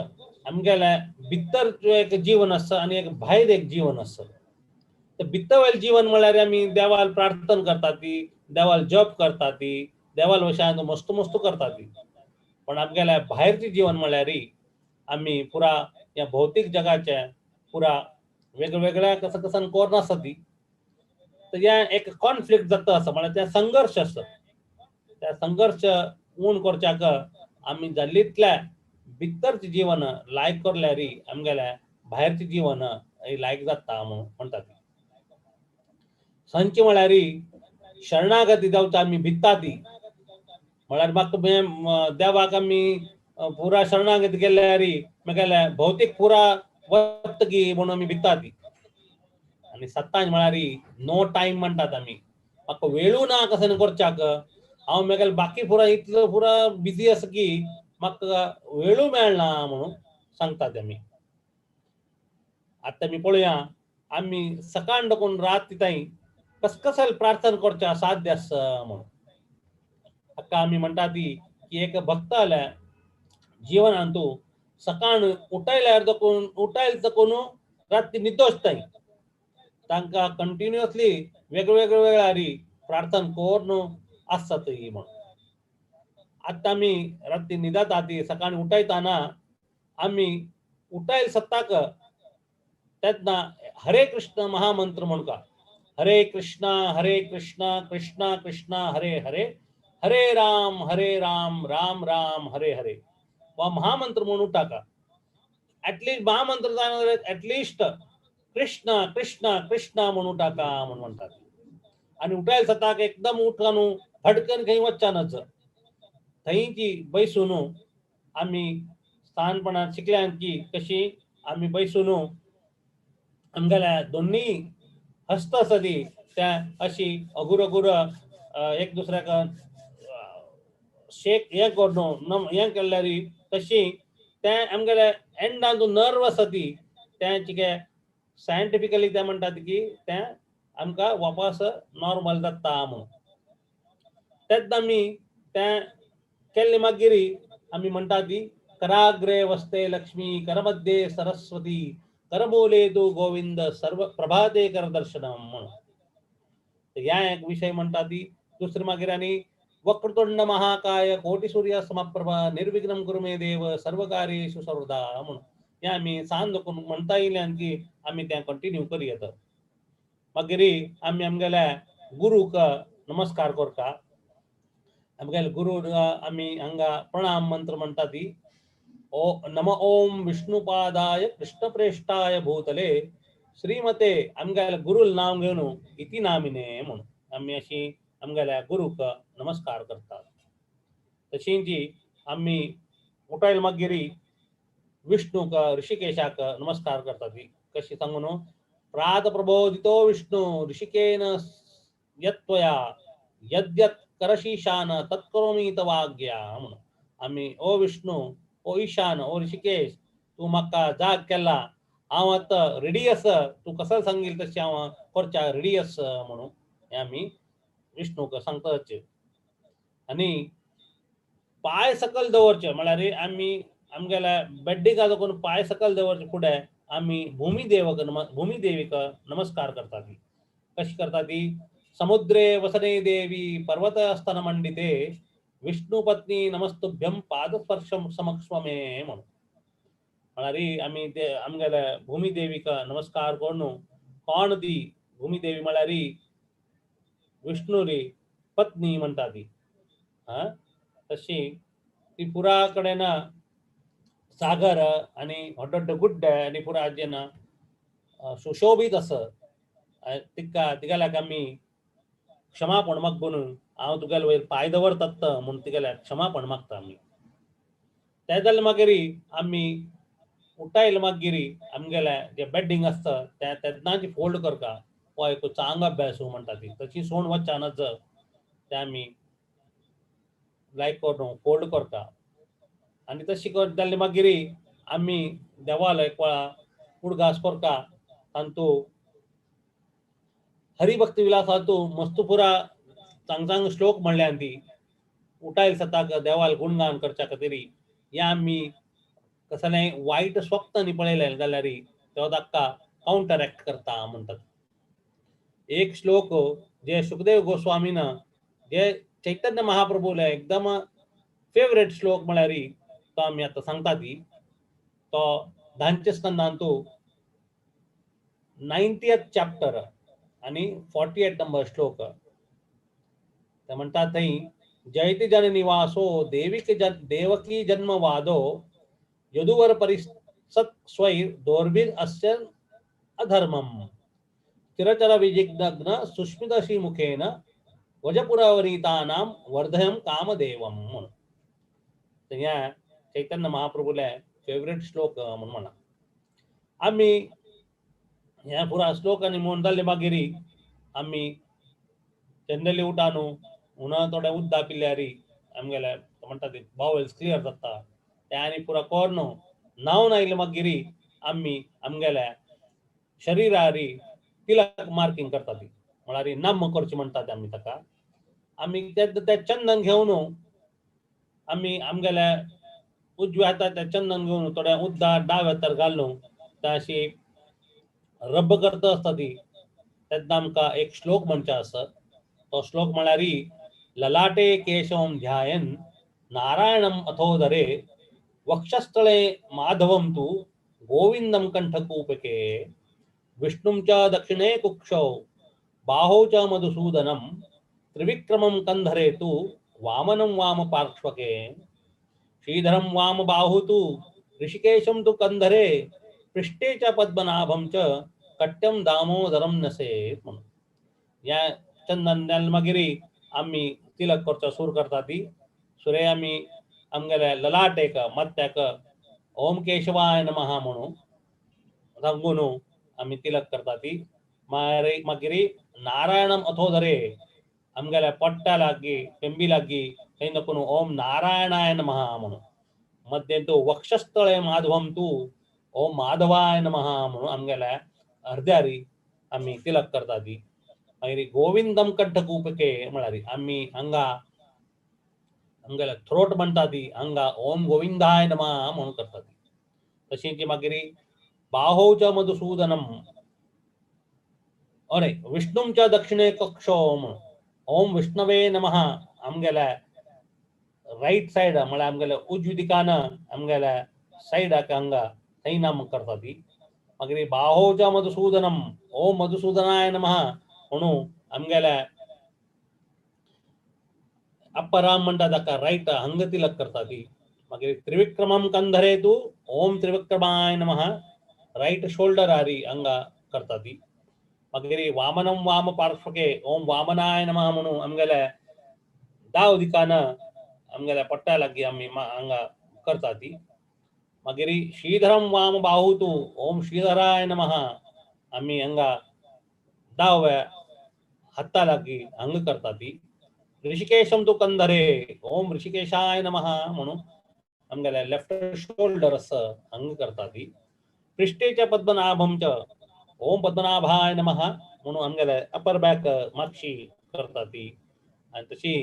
आमगेले भितर एक जीवन आसता आनी एक भायर एक जीवन आसता. तर भितर वयलें जीवन म्हळ्यार आमी देवाल प्रार्थना करता ती, देवाल जप करता ती, देवाल वशान मस्त मस्त करता ती. पण आमगेले भायरचें जीवन म्हळ्यार आमी पुरा ह्या भौतीक जगाचे पुरा वेगवेगळ्या कसं कसन कोर्न आसा ती. तर ह्या एक कॉन्फ्लिक्ट जाता आसा, म्हळ्यार त्या संघर्श आसा. त्या संघर्श उण करच्याक आमी जाल्लीतल्या भितरचें जीवन लायक करल्यार आमगेल्या भायरचें जीवन लायक जाता म्हणून म्हणटा ती. संच म्हळ्यार शरणागती जावचा आमी भित्ता ती, म्हळ्यार म्हाका देवाक आमी पुरा शरणागती केल्यार मागीर भौतीक पुरा वतगी म्हणून आमी भित्ता ती. आनी सत्तांच म्हळ्यार नो टायम म्हणटात आमी, म्हाका वेळू ना कसं करच्याक, हांव मागीर बाकी पुरा इतलो पुरा बिजी आसा की म्हाका वेळू मेळना म्हणून सांगतात आमी. आतां आमी पळोवया आमी सकाळ दाखोवन रात तिताय कसकसल प्रार्थना करच्या साध्य आसा म्हणून. हाका आमी म्हणटा ती की एक भक्त आल्या जिवनान तूं सकाळ उठायल्यार दाखोवन उठायल दाखोवन राती निदोसताय तांकां कंटिन्युअसली वेगवेगळ्या वेळारी प्रार्थना करून आसता ती म्हणून. आतां आमी राती न्हिदता ती सकाळी उठायतना आमी उठायल सत्ताक तेन्ना हरे कृष्ण महामंत्र म्हणका, हरे कृष्णा हरे कृष्णा कृष्णा कृष्णा हरे हरे हरे राम हरे राम राम राम हरे हरे वा महामंत्र म्हणून टाका. ऍटलिस्ट महामंत्र जायना ऍटलिस्ट कृष्णा कृष्णा कृष्णा म्हणून टाका म्हणून म्हणतात. आणि उठायल सताक एकदम उठकानू फटकन खंय वच्चानच थंयची बैसून आमी स्थानपणात शिकल्यान की कशी आमी बैसून आमगेल्या दोन्ही हस्त आसा ती त्या अशी अगुर अगुर एक दुसऱ्याक शेक हें करून नम हें केल्यार तशी तें आमगेल्या एंडान नर्व आसा ती तें कितें सायंटिफिकली ते म्हणटात की तें आमकां वापस नॉर्मल जाता म्हणून. तेन्ना आमी तें केल्लें मागीर आमी म्हणटा ती कराग्रे वसते लक्ष्मी करमध्ये सरस्वती करमूले तू गोविंद सर्व प्रभाते कर दर्शनम म्हणून. ह्या एक विशय म्हणटा ती. दुसरें मागीर आनी वक्रतुंड महाकाय कोटी सूर्य समप्रभा निर्विघ्नं कुरु मे देव सर्व कार्येषु सर्वदा म्हणून. हें आमी सांज करून म्हणटा येयल्यान की आमी तें कंटिन्यू करूं येता. मागीर आमी आमगेल्या गुरूक नमस्कार करता. आमगेल्या गुरू आमी हांगा प्रणाम मंत्र म्हणटा ती. ओ नम ओम विष्णुपादाय कृष्णप्रेष्ठाय भूतले श्रीमते आमगेल्या गुरूल नांव घेवन इति नामिने म्हणून आमी अशी आमगेल्या गुरूक नमस्कार करतात. तशींची आमी उठायल मागीर विष्णूक ऋषिकेशाक नमस्कार करतात. कशी सांगू न्हू, प्रात प्रबोधितो विष्णू ऋषिकेन यत्त्वया यद्यत् करशीशान तत्करोमी तवाज्ञा म्हणून आमी ओ विष्णू ओ ईशान ओ ऋषिकेश तूं म्हाका जाग केला, हांव आतां रेडी आसा, तूं कसो सांगील तशें हांव करच्या रेडी आसा म्हणून हें आमी विष्णूक सांगताच. आनी पांय सकयल दवरचे म्हळ्यार आमी आमगेल्या बेड्डिंगा दाखोवन पांय सकयल दवरचे फुडें आमी भुमीदेवक भुमीदेवीक नमस्कार करतात. कशी करता ती, समुद्रे वसने देवी पर्वतस्तन मंडिते विष्णुपत्नी नमस्तुभ्यं पादस्पर्शं समक्ष्म मे म्हणून म्हळ्यार आमी ते आमगेल्या भुमीदेवीक नमस्कार करून कोण ती भुमीदेवी म्हळ्यार विष्णुरी पत्नी म्हणटा ती. हा तशी ती पुरा कडेन सागर आनी व्हड व्हड गुड्डे आनी पुरा जेना सुशोभीत आसा. तिका तिगेल्याक आमी क्षमापण मागून हांव तुगेले वयर पांय दवरतात म्हूण तिगेल्याक क्षमापण मागता आमी. तें जालें मागीर आमी उठायल मागीर आमगेलें जें बेड्डींग आसता तें तेन्नाच फोल्ड करता, हो एक चांग अभ्यास म्हणटा ती तशी सोण वच्चा नज तें आमी लायक करून फोल्ड करता. आनी तशी जाल्ली मागीर आमी देवाल एक वेळा उडगास करता. तातूंत हरिभक्ती विलासांतू मस्त पुरा चांग चांग श्लोक म्हणल्यान ती उठायल सताक देवाल गुणगान करच्या खातीर. हें आमी कसलेंय वायट स्वप्न न्ही पळयलें जाल्यार तो ताका कावंटरएक्ट करता म्हणटात. एक श्लोक जे सुखदेव गोस्वामीन जे चैतन्य महाप्रभूले एकदम फेवरेट श्लोक म्हळ्यार तो आमी आतां सांगता ती, तो धांचे स्कंदांतू 90th chapter आनी 48 नंबर श्लोक. ते म्हणटा थंय जयति जन निवासो देविक जन देवकी जन्मवादो यदुवर परिसत् स्वैर दोर्भिर अस्य अधर्मम चिरचर विजिग्न सुस्मित श्रीमुखेन वजपुरवनीतानां वर्धयं कामदेवम म्हणून. ह्या चैतन्य महाप्रभूले फेवरेट श्लोक म्हणून म्हणा. आमी ह्या पुरा श्लोकांनी म्हूण जाल्ले मागीर आमी जनरली उठा न्हू हुना थोडें उद्दा पिल्यार आमगेले म्हणटा ते बावल्स क्लियर जाता. तें आनी पुरा कर न्हू न्हांवन आयले मागीर आमी आमगेल्या शरिरार तिलक मार्किंग करता ती म्हळ्यार नाम करची म्हणटा ते आमी ताका. आमी तें चंदन घेवन आमी आमगेल्या उजव्या हातार तें चंदन घेवन थोडें उद्दा डाव्या हातार घालून तें अशी रब करता आसता ती तेन्ना आमकां एक श्लोक म्हणचो आसा. तो श्लोक म्हळ्यार ललाटे केशवं ध्यायन नारायणम अथोदरे वक्षस्थळे माधवं तु गोविंदं कंठकूपके विष्णुं च दक्षिणे कुक्षौ बाहौ च मधुसूदनं त्रिविक्रमं कंधरे तु वामनं वामपार्श्वके श्रीधरं वामबाहु तु ऋषिकेशं तु कंधरे पृष्ठे च पद्मनाभं च कट्यं दामोदरं नसेत म्हणून. ह्या चंदन मागीर आमी तिलक करचो सूर करता ती सुरे आमी आमगेल्या ललाटेक मत्त्याक ओम केशवाय नमः म्हणून सांगून आमी तिलक करता ती. मागीर नारायणम अथोदरे आमगेल्या पोट्टा लागीं पेंबी लागीं थंय नको ओम नारायणाय नमः म्हणून. मध्यें तूं वक्षस्थळे माधवम तूं ओम माधवाय नमः म्हणून आमगेल्या अर्द्यारी आमी तिलक करता ती. मागीर गोविंदम कंठकूपके म्हळ्यार आमी हांगा आमगेल्या थ्रोट म्हणटा ती हांगा ओम गोविंदाय नमः म्हणून करता ती. तशीच मागीर बाहौ च मधुसूदनम अरे विष्णुं च दक्षिणे कक्षो म्हणून ओम विष्णवे नमः आमगेल्या रायट सायड म्हळ्यार आमगेल्या उजवी दिकान आमगेल्या सायडाक हांगा थंय नाम करता ती. मागीर बाहौ च मधुसूदनम ओम मधुसूदनाय नमः म्हणून आमगेल्या अप्पराम म्हणटा ताका रायट हांगा तिलक करता ती. मागीर त्रिविक्रमम कंधरे तू ओम त्रिविक्रमाय नमः राईट शोल्डर आरी हांगा करता ती. मागीर वामनम वाम पार्श्वके ओम वामनाय नमः म्हणून आमगेल्या दाव दिकान आमगेल्या पट्ट्या लागीं आमी हांगा करता ती. मागीर श्रीधरम वाम बाहू तू ओम श्रीधराय नमः आमी हांगा दाव्या हाता लागीं हांगा करता ती. ऋषिकेशम तू कंधरे ओम ऋषिकेशाय नमः म्हणून आमगेल्या लेफ्ट शोल्डर आसा हांगा करता ती. पृष्ठेच्या पद्मनाभम च ओम पद्मनाभाय नमः म्हणून आमगेल्या अपर बॅक मागशी करता ती. आनी तशी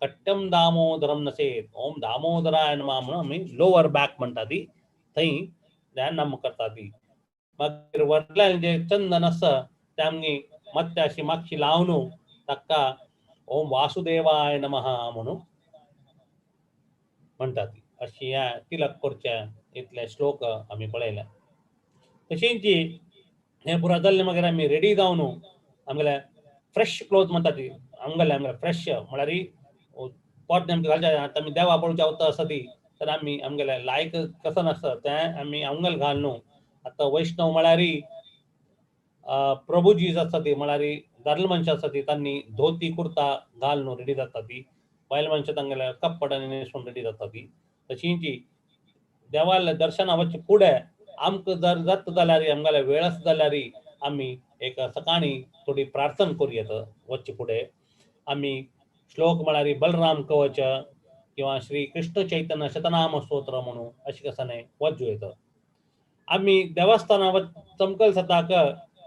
कट्टम दामोदरम नसेत ओम दामोदराय नमः म्हणून आमी लोअर बॅक म्हणटा ती थंय ध्यान नम करता ती. मागीर वटल्यान जे चंदन आसा तें आमगे माथ्याशी मागशी लावन ताका ओम वासुदेवाय नमः म्हणून म्हणटा ती. अशी ह्या तिलक करच्या इतले श्लोक आमी पळयले. तशींच हें पुरा जाल्लें मागीर आमी रेडी जावन आमगेले फ्रेश क्लोथ म्हणटा ती आमगेले आमगेले फ्रेश म्हळ्यार पोट नेमकें घालचें. आतां आमी देवा पळोवच्या वता आसा ती तर आमी आमगेले लायक कसं आसता तें आमी आंगल घाल न्हू. आतां वैष्णव म्हळ्यार प्रभुजी आसता ती म्हळ्यार दादले मनशां आसता ती तांणी धोती कुर्ता घाल न्हू रेडी जाता ती. बायल मनशां तांगेले कपड आनी न्हेसून रेडी जाता ती. तशींच देवाल्या दर्शना वचचे फुडें आमकां जर जाता जाल्यार आमगेले वेळ आसा जाल्यार आमी एक सकाळी थोडी प्रार्थना करूं येता वचचे फुडें. आमी श्लोक म्हळ्यार बलराम कवच किंवा श्री कृष्ण चैतन्य शतनाम स्तोत्र म्हणून अशें कसाने वचूं येता. आमी देवस्थाना चमकल सताक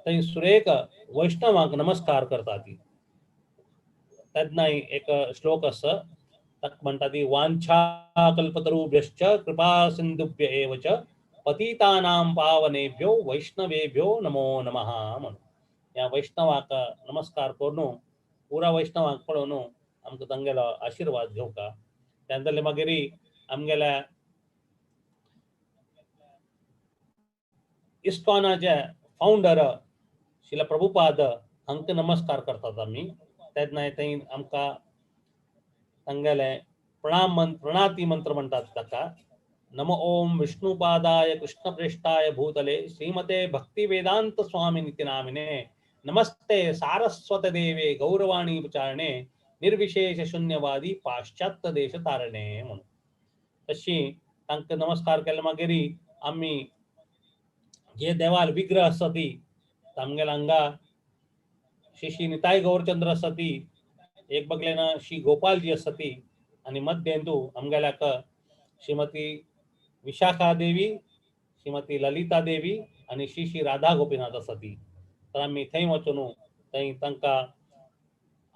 थंय सुरेख वैष्णवांक नमस्कार करता ती. तेन्नाय एक श्लोक आसा ताका म्हणटा ती वांछा कल्पतरुभ्यश्च कृपा सिंधुभ्य एव च पतितानां पावनेभ्यो वैष्णवेभ्यो नमो नमः म्हणून. ह्या वैष्णवाक नमस्कार करून पुरा वैष्णवाक पळोवन आमकां तांगेलो आशिर्वाद घेवका. त्या जाल्यार मागीर आमगेल्या इस्कॉनाचे फावंडर शिला प्रभुपाद हांकां नमस्कार करतात आमी. तेन्ना थंय आमकां तांगेले प्रणाम प्रणाती मंत्र म्हणटात ताका. नम ओम विष्णुपादाय कृष्णप्रेष्ठाय भूतले श्रीमते भक्ती वेदांत स्वामी निति नामिने नमस्ते सारस्वत देवे गौरवाणी प्रचारणे निर्विशेष शून्यवादी पाश्चात्य देश तारणे म्हणून. तशी तांकां नमस्कार केले मागीर आमी जे देवाल विग्रह आसा ती आमगेल्या हांगा श्री श्री निताय गौरचंद्र आसा ती एक बगलेन श्री गोपालजी आसा ती आनी मध्येंतू आमगेल्याक श्रीमती विशाखा देवी श्रीमती ललिता देवी आनी श्री श्री राधा गोपीनाथ आसा ती. तर आमी थंय वचून थंय तांकां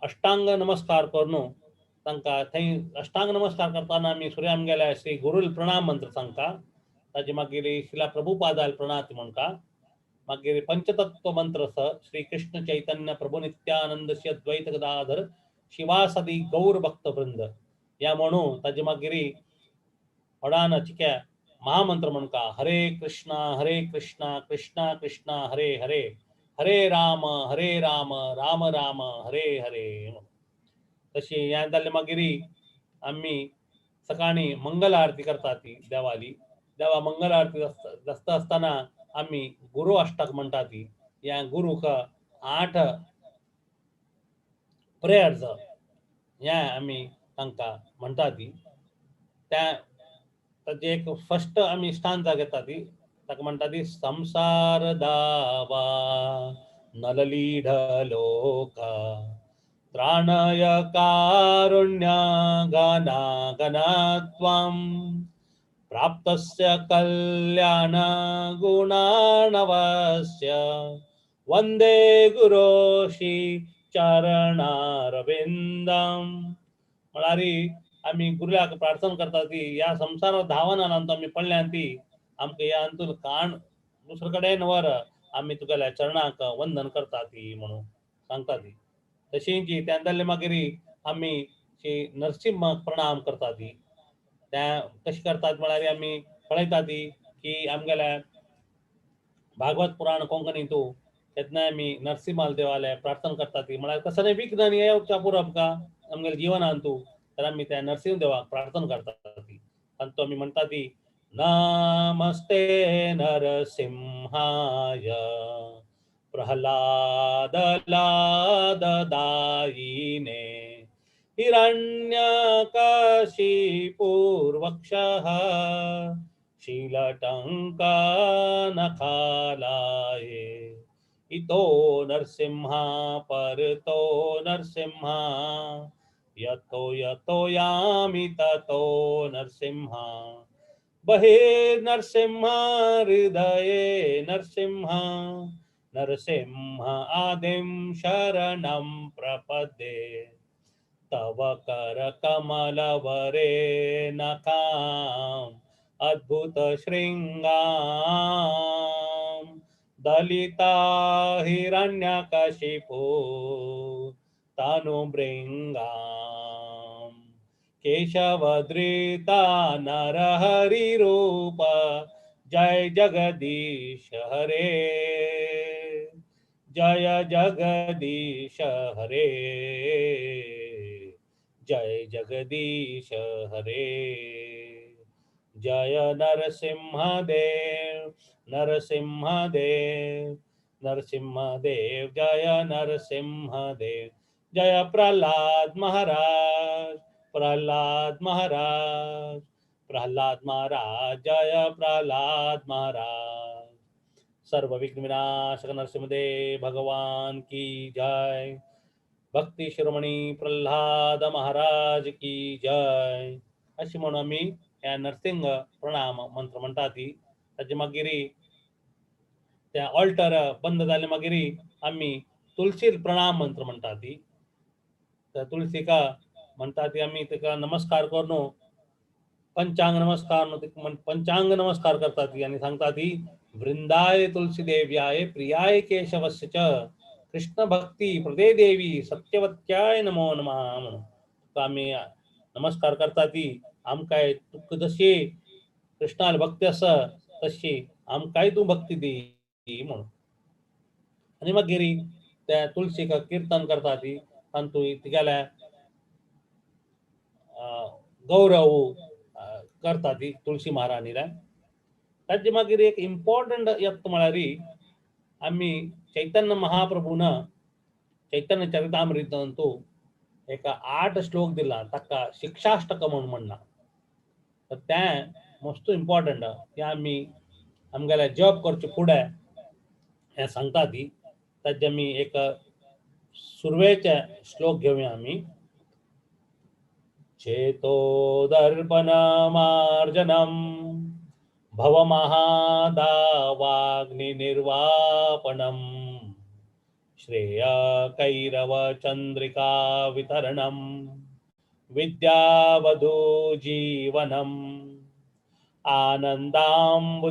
अष्टांग नमस्कार करून तांकां थंय अष्टांग नमस्कार करतना आमी सुर्या आमगेल्या श्री गुरुल प्रणाम मंत्र सांगता. ताजे मागीर शिला प्रभुपादाल प्रणाती म्हणटा. मागीर पंचतत्व मंत्र आसा श्री कृष्ण चैतन्य प्रभु नित्यानंद श्री अद्वैत गदाधर शिवासदी गौर भक्त वृंद ह्या म्हणून ताजे मागीर व्हडान चिक्या महामंत्र म्हणका हरे कृष्णा कृष्णा कृष्णा हरे हरे हरे राम राम राम हरे हरे म्हणून. तशी ह्या जालें मागीर आमी सकाळी मंगल आरती करता ती देवाली. देवा मंगल आरती आसता आसतना आमी गुरू अष्टक म्हणटा ती. ह्या गुरूक 8 प्रेयर्स ह्या आमी तांकां म्हणटा ती. त्या ताजे एक फर्स्ट आमी स्टांजा घेता ती ताका म्हणटा ती संसार दावा नललीढ लोका त्राणय कारुण्य गना गणत्वं प्राप्तस्य कल्याण गुणार्णवस्य वंदे गुरोशी चरणारविंदम. म्हळ्यार आमी गुरुल्याक प्रार्थना करता ती ह्या संवसारात धांवना आमी पडल्यान ती आमकां ह्या अंतून काण दुसरे कडेन व्हर आमी तुगेल्या चरणाक वंदन करता ती म्हणून सांगता ती. तशींच त्या जाल्ले मागीर आमी श्री नरसिंहाक प्रणाम करता ती. त्या कशें करतात म्हळ्यार आमी पळयता ती की आमगेल्या भागवत पुराण कोंकणींतू तेन्ना आमी नरसिंहाल देवाले प्रार्थना करता ती. म्हळ्यार कसलें विघ्न येवच्या पुरो आमकां आमगेल्या जिवनांतू तर आमी त्या नरसिंह देवाक प्रार्थना करता ती. तांतूत आमी म्हणटा ती नमस्ते नरसिंहाय प्रह्लाद लाद दायिने हिरण्यकशिपुर्वक्षः शीलटङ्क नखालाये इतो नरसिंहा परतो नरसिंहा यतो यतो यामि ततो नरसिंहा बहिर्नरसिंह हृदये नरसिंह नरसिंह आदिं शरणं प्रपद्ये तव करकमलवरे नखाम् अद्भुतशृङ्गां दलिता हिरण्यकशिपु तनुभृङ्गां केशवधृता नरहरिरूप जय जगदीश हरे जय जगदीश हरे जय जगदीश हरे जय नरसिंहदेव नरसिंहदेव नरसिंहदेव जय नरसिंहदेव जय प्रल्हाद महाराज प्रल्हाद महाराज प्रल्हाद महाराज जय प्रल्हाद महाराज. सर्व विघ्न विनाशक नरसिंहदेव भगवान की जय. भक्ती शिरोमणी प्रल्हाद महाराज की जय. अशी म्हणून आमी ह्या नरसिंह प्रणाम मंत्र म्हणटा ती. ताजे मागीर त्या ऑल्टर बंद जाले मागीर आमी तुलसी प्रणाम मंत्र म्हणटा ती. त्या तुलसीका म्हणटा ती आमी ताका नमस्कार करून पंचांग नमस्कार पंचांग नमस्कार करता ती आनी सांगता ती वृंदाय तुलसी देव्याय प्रियाय केशवस्य च कृष्ण भक्ती प्रदे देवी सत्यवत्याय नमो नमः म्हणून तुका आमी नमस्कार करता ती. आमकांय तुका जशी कृष्णाल भक्ती आसा तशी आमकांय तूं भक्ती दी म्हणून. आनी मागीर त्या तुलसीक किर्तन करता ती. तातूंत तिगेल्या गौरव करता ती तुलसी महाराणीला. ताजे मागीर एक इम्पॉर्टंट येता म्हळ्यार आमी चैतन्य महाप्रभून चैतन्य चरितामृतांतु एक 8 श्लोक दिला ताका शिक्षाष्टक म्हणून म्हणला. तर तें मस्त इम्पॉर्टंट की आमी आमगेले जॉब करचे फुडें हें सांगता ती. ताजे आमी एक सुरवेचे श्लोक घेवया आमी. चेतो दर्पण मार्जनम भव महादावाग्नि निर्वापणम श्रेय कैरव चंद्रिका वितरणम विद्यावधू जीवनम आनंदाम्बुधिवर्धनं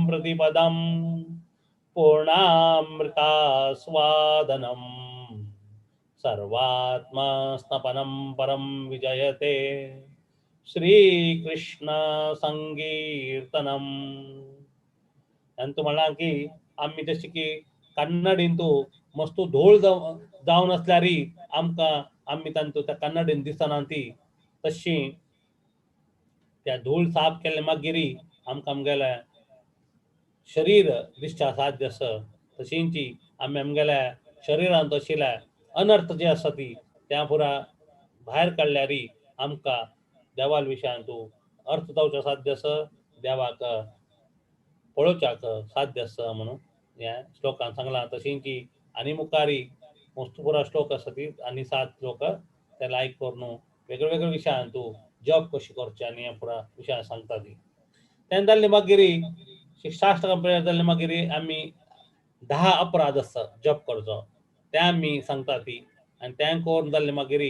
प्रतिपदं पूर्णामृतास्वादनं सर्वात्मस्नपनं परं विजयते श्रीकृष्ण संकीर्तनम. तांतूं म्हणलां की आमी जशें की कन्नडींतू मस्तू धूळ जावन आसल्यार आमकां आमी तांतू त्या कन्नडीन दिसना ती तशी त्या धूळ साफ केले मागीर आमकां आमगेलें शरीर दिसच्या साध्य आसा. तशींची आमी आमगेल्या शरिरांत आशिल्ल्या अनर्थ जे आसा ती त्या पुरा भायर काडल्यार आमकां देवाल विशयांतू अर्थ जावचो साध्य आसा, देवाक पळोवच्याक साध्य आसा म्हणून ह्या श्लोकान सांगलां. तशींची आनी मुखारी मस्त पुरा श्लोक आसा ती आनी 7 श्लोक ते लायक करून वेगळे वेगळे विशयांतू जप कशी करचे आनी ह्या पुरा विशयान सांगता ती. तेन्ना जाल्ले मागीर शिक्षाष्टक जाल्ले मागीर आमी 10 अपराध आसा जप करचो ते आमी सांगता ती. आनी तें करून जाल्ले मागीर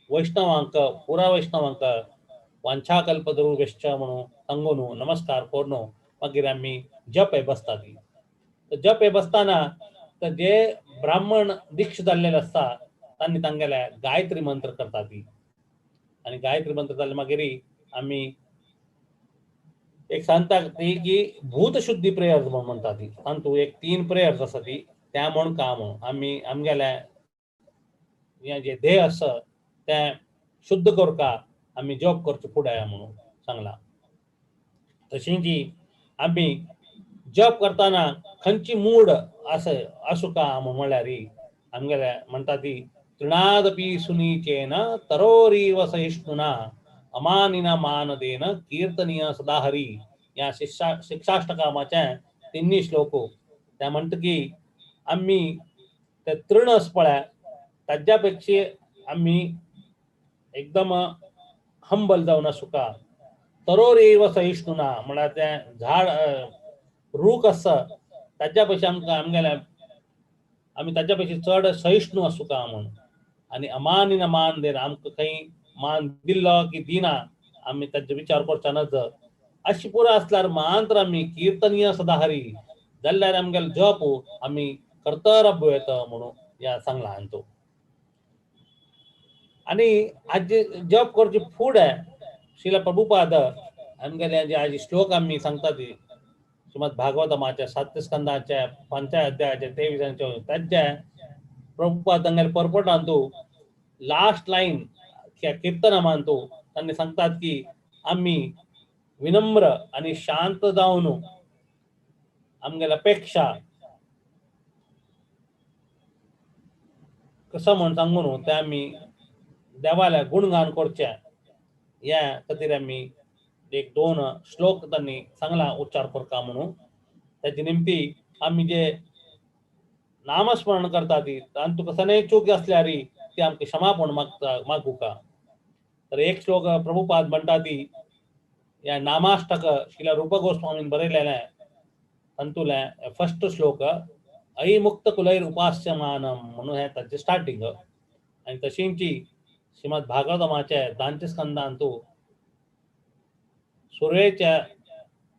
वैष्णवांक पुरा वैष्णवांक वांछाकल्पतरुभ्यश्च म्हणून सांगून नमस्कार करून मागीर आमी जप हे बसता ती. जप हे बसतना तर जे ब्राह्मण दीक्ष जाल्लेले आसता तांणी तांगेले गायत्री मंत्र करता ती. आनी गायत्री मंत्र जाले मागीर आमी एक सांगता ती की भूतशुद्धी प्रेयर्स म्हणून म्हणटा ती. तातूंत एक 3 प्रेयर्स आसा ती त्या म्हूण का म्हणून आमी आमगेले हें जे देह आसा तें शुद्ध करता आमी जप करचो फुडें म्हणून. सांगला. तशींची आमी जप करतना खंयची मूड आस आसूका म्हणल्यार आमगेले म्हणटा ती तृणादपी सुनीचेन तरोरीव सहिष्णुना अमानिना मानदेन कीर्तनीय सदाहरी. ह्या शिक्षाष्टकामाचे तिन्ही श्लोक. त्या म्हणटा की आमी ते तृण आसा पळय ताज्या पेक्षा आमी एकदम हंबल जावन आसूका. तरोरेव सहिष्णुना म्हळ्यार तें झाड, रूख आसा ताज्या पेक्षा आमकां आमगेले आमी ताज्या पेक्षा चड सहिष्णू आसूका म्हूण. आनी अमानिना मान देना, आमकां खंय मान दिल्लो की दिना आमी ताजो विचार करचा नज. अशी पुरो आसल्यार मात्र आमी कीर्तनीय सदाहरी जाल्यार आमगेलो जप आमी कर्तरब येता म्हणून ह्या सांगला हांतू. आनी आज जप करचे फुडें श्रील प्रभुपाद आमगेले जे आज श्लोक आमी सांगता ती श्रीमद भागवतमाच्या सात स्कंदाच्या 5 अध्यायाच्या 23 आनी 24 ताज्या प्रभुपाद तांगेले परपटांतू लास्ट लायन कीर्तनामांतू तांणी सांगतात की आमी विनम्र आनी शांत जावन आमगेल्या अपेक्षा कसो म्हण सांगू न्हू ते आमी देवाल्या गुणगान करचें. ह्या खातीर आमी एक दोन श्लोक तांणी सांगला उच्चार करता म्हणून. ताची निमती आमी जे नामस्मरण करता ती तांतू कसलेय चूक आसल्यार ती आमकां क्षमापण मागता मागुका. तर एक श्लोक प्रभुपाद म्हणटा ती ह्या नामाष्टक शिला रूप गोस्वामीन बरयलेलें तातूंतलें फर्स्ट श्लोक अयिमुक्त कुलैर उपास्यमानम म्हणून हें ताचें स्टार्टींग. आनी तशींची श्रीमद भागवतमाचे दांचे स्कंदांतू सुरवेच्या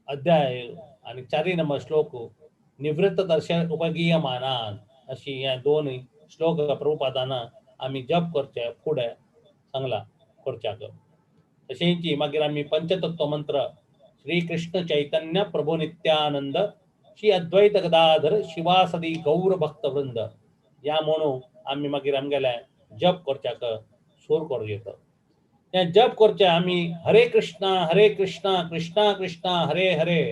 अध्याय आनी 4 नंबर श्लोक निवृत्त दर्शन उपगीयमानान अशी ह्या दोन श्लोक प्रभुपादान आमी जप करचे फुडें सांगला करच्याक. तशेंच मागीर आमी पंचतत्व मंत्र श्री कृष्ण चैतन्य प्रभु नित्यानंद श्री अद्वैत गदाधर शिवासदी गौर भक्त वृंद ह्या म्हणून आमी मागीर आमगेले जप करच्याक सुरू करूं येता. हें जप करचें आमी हरे कृष्णा हरे कृष्णा कृष्णा कृष्णा हरे हरे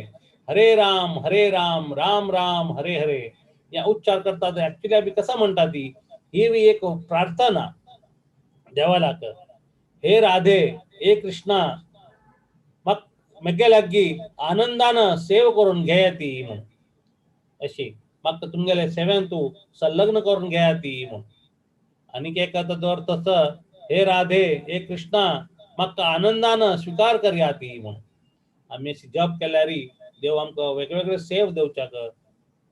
हरे राम हरे राम राम राम हरे हरे ह्या उच्चार करतात. एक्चुअली आमी कसो म्हणटा ती ही बी एक प्रार्थना देवालाक. हे राधे हे कृष्णा म्हाका म्हगे लागीं आनंदान सेव करून घेया ती म्हूण. अशी म्हाका तुमगेले सेवेन तूं संलग्न करून घेया ती म्हूण. आनीक एक आतां जर तसो हे राधे हे कृष्णा म्हाका आनंदान स्विकार करया ती म्हूण. आमी अशी जप केल्यार देव आमकां वेगवेगळे सेव दिवच्याक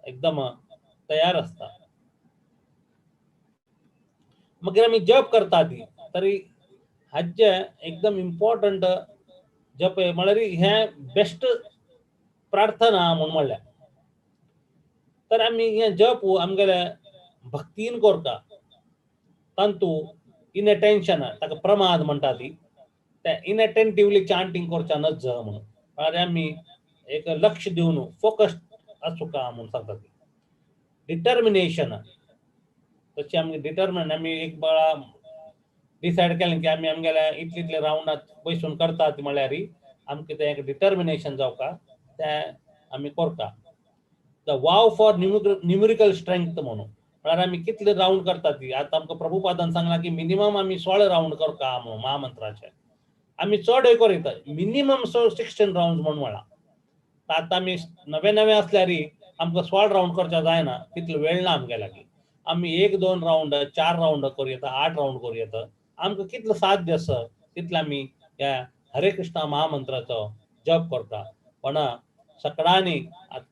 एकदम तयार आसता. मागीर आमी जप करता ती तरी हाजे एकदम इम्पॉर्टंट जप म्हळ्यार हें बेस्ट प्रार्थना म्हूण म्हणल्यार. तर आमी हें जप आमगेले भक्तीन करता तांतू इनअटेन्शन ताका प्रमाद म्हणटा ती ते इनअटेंटिवली चांटींग करच्या नज म्हणून. म्हळ्यार आमी एक लक्ष दिवन फोकस आसूका म्हूण सांगता ती. डिटर्मिनेशन तशें आमी डिटर्मिन आमी एक बळा डिसायड केलें की आमी आमगेल्या इतले इतले रावंडात बसून करतात म्हळ्यार आमकां तें एक डिटर्मिनेशन जावका तें आमी करता. The vow for numerical strength म्हणून म्हळ्यार आमी कितले रावंड करतात ती आतां आमकां प्रभुपादान सांगलां की मिनिमम आमी 16 रावंड करता म्हणून महामंत्राचे. आमी चड करीत मिनिमम 16 रावंड म्हणून म्हळां. आतां आमी नवे नवे आसल्यार आमकां 16 रावंड करच्या जायना तितलो वेळ ना आमगे लागीं. आमी 1-2 रावंड 4 रावंड करूं येता 8 रावंड करूं येता. आमकां कितलो साध्य आसा तितलें आमी ह्या हरे कृष्णा महामंत्राचो जप करता. पण सगळ्यांनी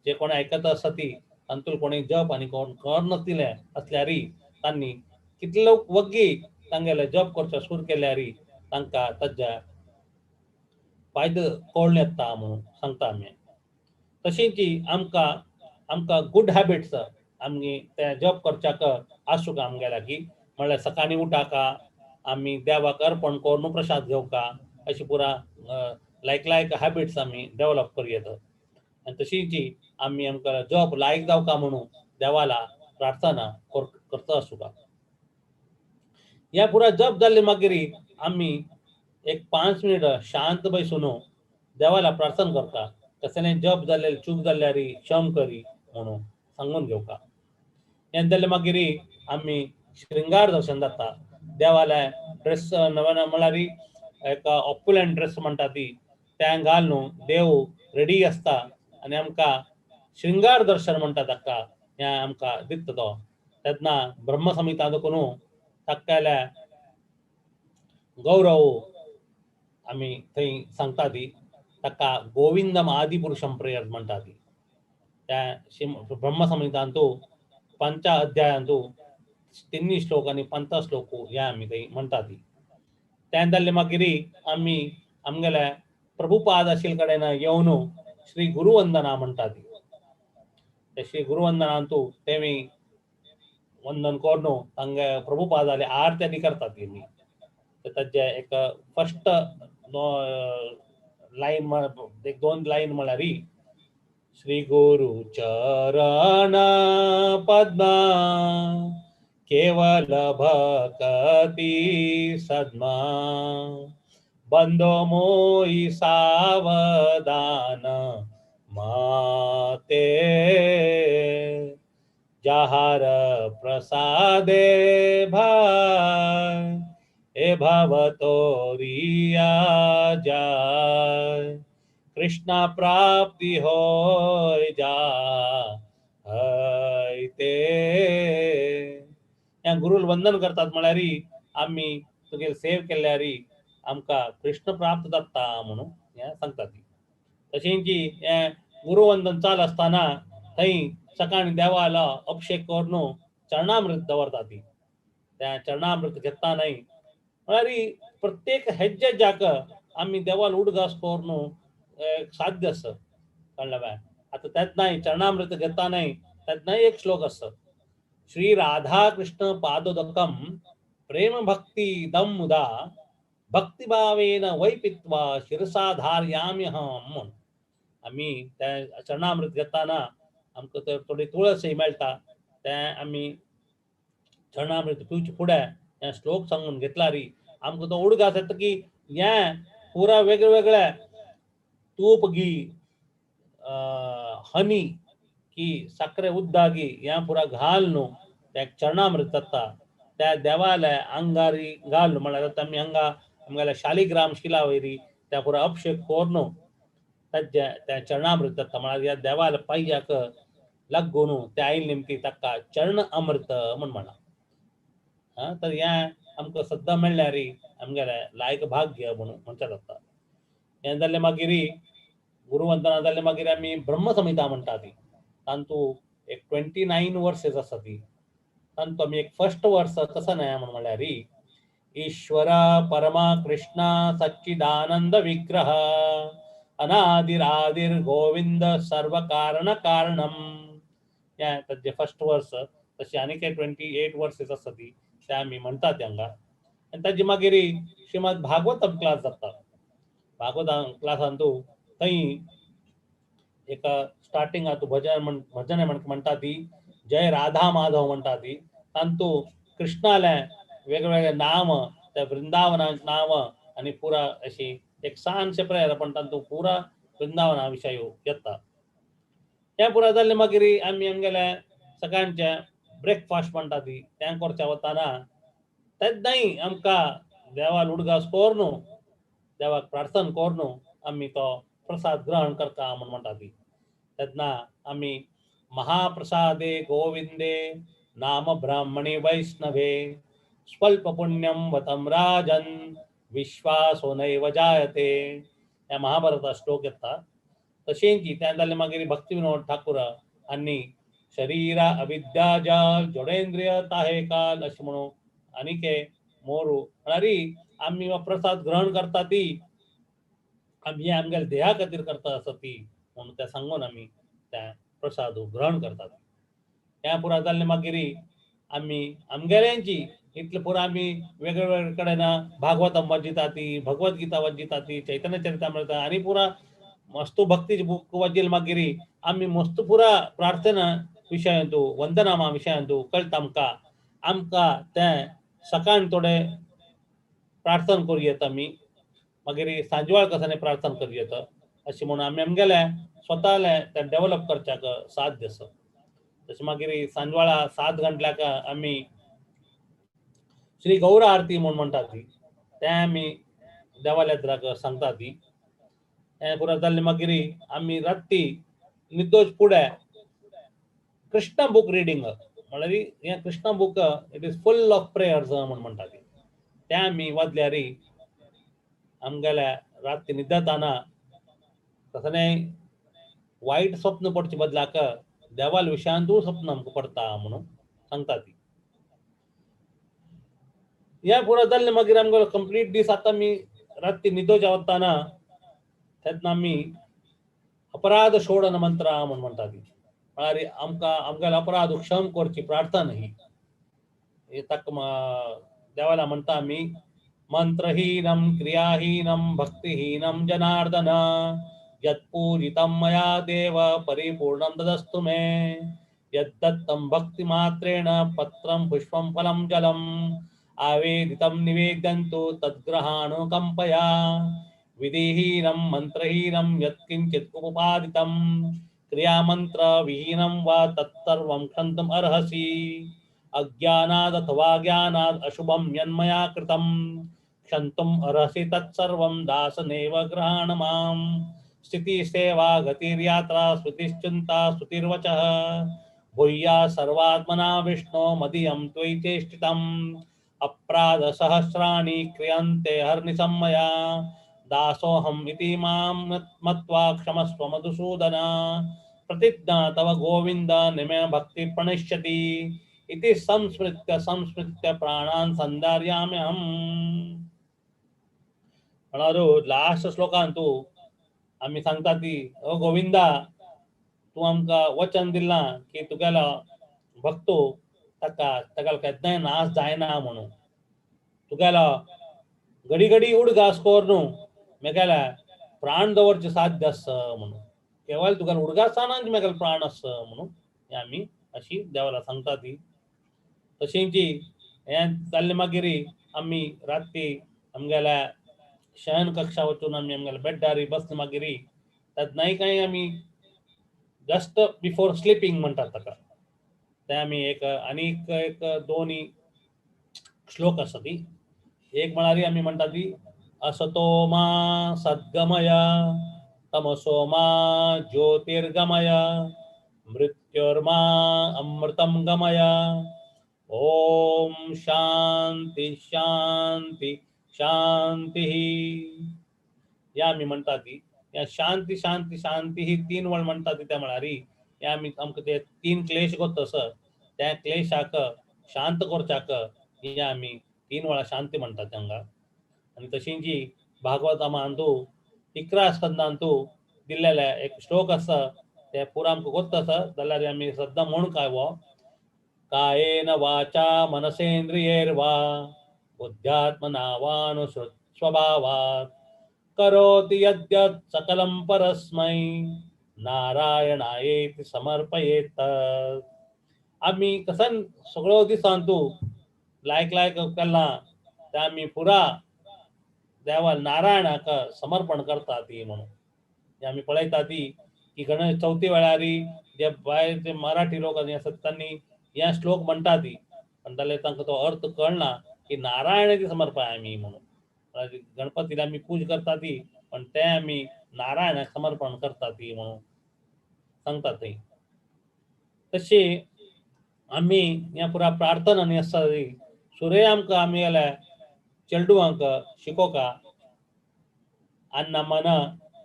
जे कोण आयकता आसा ती तांतूल कोणी जप आनी कोण करनासलें आसल्यार तांणी कितलो वग्गी तांगेले जप करचो सुरू केल्यार तांकां ताज्या फायदो कळून येता म्हणून सांगता आमी. तशींच आमकां आमकां गुड हॅबिट्स आमी ते जप करच्याक आसूंक आमगे लागीं. म्हळ्यार सकाळीं उठाका आमी देवाक अर्पण करून प्रसाद घेवका अशी पुरा लायक लायक हॅबिट्स आमी डेवलप करूं येता. आनी तशींच आमी आमकां जप लायक जावका म्हणून देवाला प्रार्थना करता आसूंका. ह्या पुरा जप जाल्ले मागीर आमी एक 5 मिनट शांत बसून देवाला प्रार्थना करता, कसलें जप जाल्ले चूक जाल्यार क्षम करी म्हणून सांगून घेवका. हें जालें मागीर आमी श्रृंगार दर्शन जाता. देवाले ड्रेस नवे नवे म्हळ्यार एक ऑप्युलंट ड्रेस म्हणटा ती तें घाल न्हू देव रेडी आसता आनी आमकां श्रृंगार दर्शन म्हणटा ताका हें आमकां दिता तो. तेन्ना ब्रह्मसंहिता देखून ताकाल्या गौरव आमी थंय सांगता ती ताका गोविंदम आदिपुरुषम प्रेयर म्हणटा ती. त्या ब्रह्मसंहितांतू पंच अध्यायांतू 3 श्लोक आनी 5 श्लोक हे आमी थंय म्हणटा ती. तें जालें मागीर आमी आमगेल्या प्रभुपाद आशिल्ले कडेन येवन श्री गुरुवंदना म्हणटा ती. ते श्री गुरुवंदनांतू तेमी वंदन करून तांगे प्रभुपादाले आरती बी करतात तेमी. ताजे एक फर्स्ट लायन एक 2 लायन म्हळ्यार श्री गुरु चरण पद्मा केवल भक्ती सद्मा बंदो मोई सावधान माते जहार प्रसादे भाई ए भवतोरिया जाय कृष्णा प्राप्ति होय जा ते. ह्या गुरुल वंदन करतात म्हळ्यार आमी तुगेल सेव केल्यार आमकां कृष्ण प्राप्त जाता म्हणून हें सांगता ती. तशेंच हें गुरुवंदन चालू आसतना थंय सकाळीं देवालो अभिषेक करून चरणामृत दवरता ती. त्या चरणामृत घेता न्हय म्हळ्यार प्रत्येक हेज्जे जाक आमी देवाल उडगास करून साध्य आसा कळ्ळें बाय. आतां तेन्नाय चरणामृत घेता न्हय तेन्नाय एक श्लोक आसा श्री राधा कृष्ण पादोदकम प्रेम भक्ती दमुदा भक्तिभावेन वै पित्वा शिरसा धारयाम्यहम म्हूण. आमी तें चरणामृत घेताना आमकां तर थोडी तुळसय मेळटा तें आमी चरणामृत पिवचे फुडें हें श्लोक सांगून घेतल्यार आमकां तो उडगास येता की हें पुरा वेगळे वेगळे तूप घी हनी की साकरे उद्दा घी हें पुरा घाल न्हू तें चरणामृत जाता. त्या देवाल्या अंगारी घाल म्हळ्यार आतां आमी हांगा आमगेल्या शालिग्राम शिला वयरी त्या पुरा अभिषेक करून ताजे त्या चरणामृत जाता. म्हळ्यार ह्या देवाल्या पांयाक लागून त्या आयल निमती ताका चरण अमृत म्हूण म्हणा. तर हें आमकां सद्दां मेळ्ळ्यार आमगेलें लायक भाग्य म्हणून म्हणचें जाता. हें जालें मागीर गुरुवंदना जालें मागीर आमी ब्रह्मसंहिता म्हणटा ती. तातूंत एक 29 वर्सेस आसा ती. तातूंत आमी एक फर्स्ट वर्स कसो न्हय म्हण म्हणल्यार ईश्वर परमा कृष्ण सच्चिदानंद विग्रह अनादिरादिर गोविंद सर्वकारण कारणम. हें ताजें फर्स्ट वर्स. तशें आनीक 28 वर्सेस आसा ती ते आमी म्हणटात हांगा. आनी ताजे मागीर श्रीमद भागवतम क्लास जाता. भागवत क्लासांतू थंय एक स्टार्टिंगाक भजन भजन म्हणटा ती जय राधा माधव म्हणटा ती. तातूंत कृष्णालें वेगवेगळे नाम त्या वृंदावना नाम आनी पुरा अशी एक ल्हानशें प्रेयर पण तातूंत पुरा वृंदावना विशय येता. तें पुरा जालें मागीर आमी आमगेले सकाळचें ब्रेकफास्ट म्हणटा ती तें करचें वतना तेन्नाय आमकां देवाल उडगास करून देवाक प्रार्थना करून आमी तो प्रसाद ग्रहण करता म्हूण म्हणटा ती. तेन्ना आमी महाप्रसादे गोविंदे नाम ब्राह्मणे वैष्णवे स्वल्प पुण्यम वतम राजन विश्वासो नैव जायते. ह्या महाभारता श्लोक येता. तशेंच तें जालें मागीर भक्ती विनोद ठाकूर आनी शरीरा अविद्या जाल जडेंद्रिय ताहे काल अशें म्हणून आनीक मोरू म्हळ्यार आमी हो प्रसाद ग्रहण करता ती आमी आमगेल्या देहा खातीर करता आसा ती म्हणून तें सांगून आमी त्या प्रसाद ग्रहण करतात. हें पुरा जालें मागीर आमी आमगेल्यांची इतलें पुरा आमी वेगळे वेगळे कडेन भागवतम वाजिता ती भगवत गीता वाजिता ती चैतन्य चरितामृत आनी पुरा मस्तू भक्तीची बूक वाजील मागीर आमी मस्त पुरा प्रार्थना विशयांतू वंदनामा विशयांतू कळटा आमकां. आमकां तें सकाळ थोडें प्रार्थना करूं येता आमी मागीर सांजवाळ कसाने प्रार्थना करूं येता. अशें म्हणून आमी आमगेले स्वताले तें डेवलप करच्याक साध्य आसा. तशें मागीर सांजवेळा 7 घंटल्याक आमी श्री गौर आरती म्हूण म्हणटा ती, तें आमी देवाल्या सांगता ती. हें पुरो जालें मागीर आमी राती निदोज फुडें कृष्णा बूक रिडींग म्हळ्यार हें Krishna book it is full of prayers म्हूण म्हणटा ती, तें आमी वाचल्यार आमगेल्या राती न्हिदताना तसलें वायट स्वप्न पडचे बदलाक देवाल विशयांतूय स्वप्न आमकां पडटा म्हणून सांगता ती. हें पुरो जालें मागीर आमगेलो कंप्लीट दीस आतां आमी राती न्हिदोच्या वतना तेन्ना आमी अपराध शोडन मंत्र म्हूण म्हणटा ती, म्हळ्यार आमकां आमगेलो अपराध क्षम करची प्रार्थना ही. ताका देवाला म्हणटा आमी मंत्रहीनं क्रियाहीनं भक्तिहीनं जनार्दन यत्पूजितं मया देव परिपूर्णं तदस्तु मे यद्दत्तं भक्तिमात्रेण पत्रं पुष्पं फलं जलम् आवेदितं निवेद्यन्तु तद्ग्रहाणुकम्पया विधिहीनं मंत्रहीनं यत्किंचित् उपादितं क्रियामंत्रविहीनं वा तत्सर्वं क्षन्तुम् अर्हसि. अज्ञानाद् अथवा ज्ञानाद् अशुभं यन्मया कृतं क्षन्तुम् अर्हसि तत्सर्वं दासनेव गृहाण माम्. स्थिति सेवा गतिर्यात्रा स्तुतिश्चिन्ता स्तुतिर्वचः भूया सर्वात्मना विष्णो मदीयं त्वयि चेष्टितम्. अपराध सहस्राणि क्रियन्ते हर्निशं मया दासोऽहम् इति मां मत्वा क्षमस्व मधुसूदन. प्रतिज्ञा तव गोविंद निमे भक्ति प्रणश्यति इति संस्मृत्य संस्मृत्य प्राणान् संधारयाम्यहम्. म्हळ्यार लास्ट श्लोकांतू आमी सांगता ती, ओ गोविंदा तूं आमकां वचन दिलां की तुगेलो भक्तो ताका ताका केन्नाय नाश जायना म्हणून. तुगेलो घडी घडी उडगास करून मेगेल्या प्राण दवरचें साध्य आसा म्हणून. केवल तुगेलो उडगासानाच मेगेलो प्राण आसा म्हणून हें आमी अशी देवाला सांगता ती. तशेंच हें जाल्लें मागीर आमी राती आमगेल्या शयन कक्षा वचून आमी आमगेल्या बेड्डार बसले मागीर तेन्नाय कांय आमी जस्ट बिफोर स्लिपींग म्हणटात ताका, तें आमी एक आनीक एक दोनी श्लोक आसा ती. एक म्हळ्यार आमी म्हणटा ती असतो मा सद्गमय तमसो मा ज्योतिर्गमय मृत्योर्मा अमृतम गमय. ओम शांती शांती शांती. ह्या आमी म्हणटा ती, ह्या शांती शांती शांती ही 3 वेळ म्हणटा ती. त्या म्हळ्यार ह्या आमी आमकां ते 3 क्लेश कोत्ता सर त्या क्लेशाक शांत करच्याक ह्या आमी 3 वेळा शांती म्हणटा तांकां. आनी तशींच भागवतामांतू 11 स्कंदांतू दिल्लेले एक श्लोक आसा ते पुरा आमकां गोत्त आसा जाल्यार आमी सद्दां म्हूण काय हो कायेन वाचा मनसेंद्रियैर्वा बुद्ध्यात्मना वानुस्वभावात् करोति यद्यत् सकलं परस्मै नारायणायेति समर्पयेत. आमी कसन सगळो दिसांतू लायक लायक केलां ते आमी पुरा देवा नारायणाक समर्पण करता ती म्हणून. आमी पळयता ती की गणेश चवथी वेळार जे भायर जे मराठी लोक आसात तांणी हे श्लोक म्हणटा ती, पण जाल्यार तांकां तो अर्थ कळना की नारायणाची समर्पण आमी म्हणून. गणपतीला आमी पूज करता ती पण ते आमी नारायणाक समर्पण करता ती म्हणून सांगता थंय. तशी आमी ह्या पुरा प्रार्थना न्ही आसता ती सुर्य आमकां आमी गेल्या चेडवांक शिकोवका अन्ना मना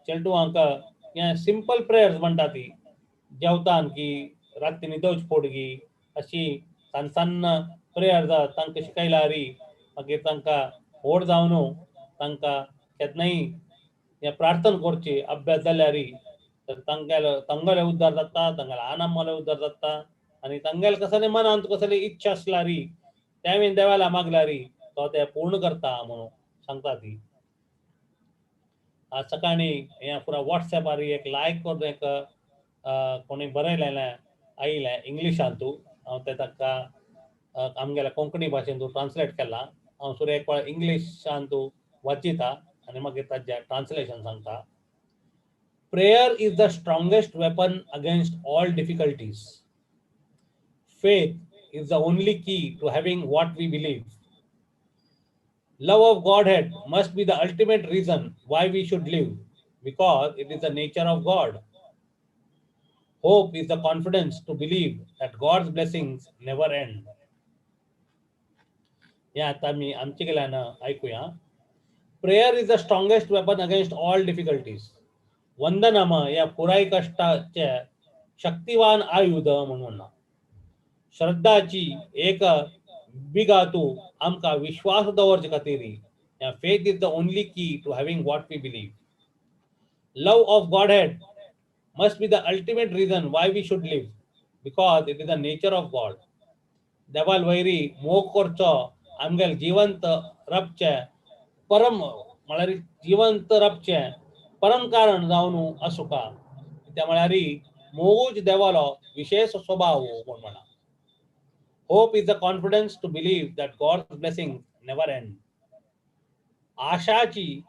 चेडवांक हे सिंपल प्रेयर्स म्हणटा ती जेवतान की राती न्हिदोवची फोडगी अशी सान सान्न प्रेयर तांकां शिकयल्यार मागीर तांकां व्हड जावन तांकां केन्नाय हें प्रार्थना करची अभ्यास जाल्यार तर तांगेलो तांगेलो उद्धार जाता, तांगेलो आनंदालो उद्धार जाता. आनी तांगेले कसले मनांत कसली इच्छा आसल्यार तें देवाला मागल्यार तो ते पूर्ण करता म्हणून सांगता ती. आज सकाळीं हें पुरा वॉट्सएपार एक लायक करून एक कोणी बरयलेलें आयिल्लें इंग्लिशांतू, हांव तें ताका आमगेल्या कोंकणी भाशेन ट्रान्सलेट केलां. हांव सुद्दां एक वेळ इंग्लिशांतू वाचिता आनी मागीर ताजें ट्रान्सलेशन सांगता. Prayer is the strongest weapon against all difficulties. Faith is the only key to having what we believe. Love of Godhead must be the ultimate reason why we should live, because it is the nature of God. Hope is the confidence to believe that God's blessings never end. हे आता मी आमचे गेल्यान ऐकूया. Prayer is the strongest weapon against all difficulties. वंदनाम या पुराय कष्टाचे शक्तिवान आयुध म्हणून श्रद्धाची एक बिगातू आमकां विश्वास दवरचे खातीर. Faith is the only key to having what we believe. Love of Godhead must be the ultimate reason why we should live, because it is the nature of God. देवाल वैरी मोग करचो आमगेल जिवंत राबचें परम म्हळ्यार जिवंत राबचें परम कारण जावन आसुका. त्या म्हळ्यार मोगूच देवालो विशेष स्वभाव कोण म्हणा. Hope is the confidence to believe that God's blessing never end. आशाची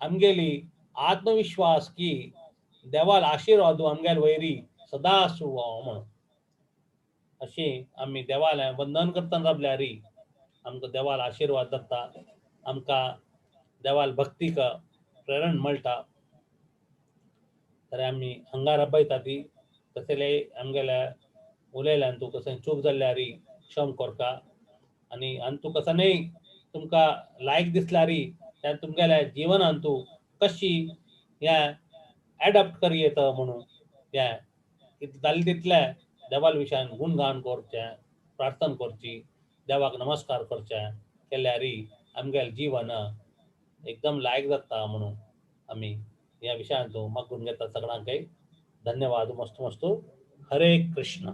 आमगेली आत्मविश्वास की देवाल आशीर्वाद आमगेल वैरी सदा आसूं म्हणून. अशी आमी देवाले वंदन करतना राबल्यार आमकां देवाल आशीर्वाद जाता, आमकां देवाल भक्तीक प्रेरण मेळटा. तर आमी हांगा राबयता ती तसले आमगेल्या उलयल्यान तूं कशें चूक जाल्यार क्षम करका आनी आनी तूं कसो न्हय तुमकां लायक दिसल्यार त्या तुमगेल्या जिवनान तूं कशी हें एडॉप्ट कर येता म्हणून हें जालें तितलें देवाल विशयान गुणगान करचें, प्रार्थना करची, देवाक नमस्कार करचें केल्यार आमगेलें जिवन एकदम लायक जाता म्हणून आमी ह्या विशयांत मागून घेता सगळ्यांकय. धन्यवाद. मस्त मस्त. हरे कृष्ण.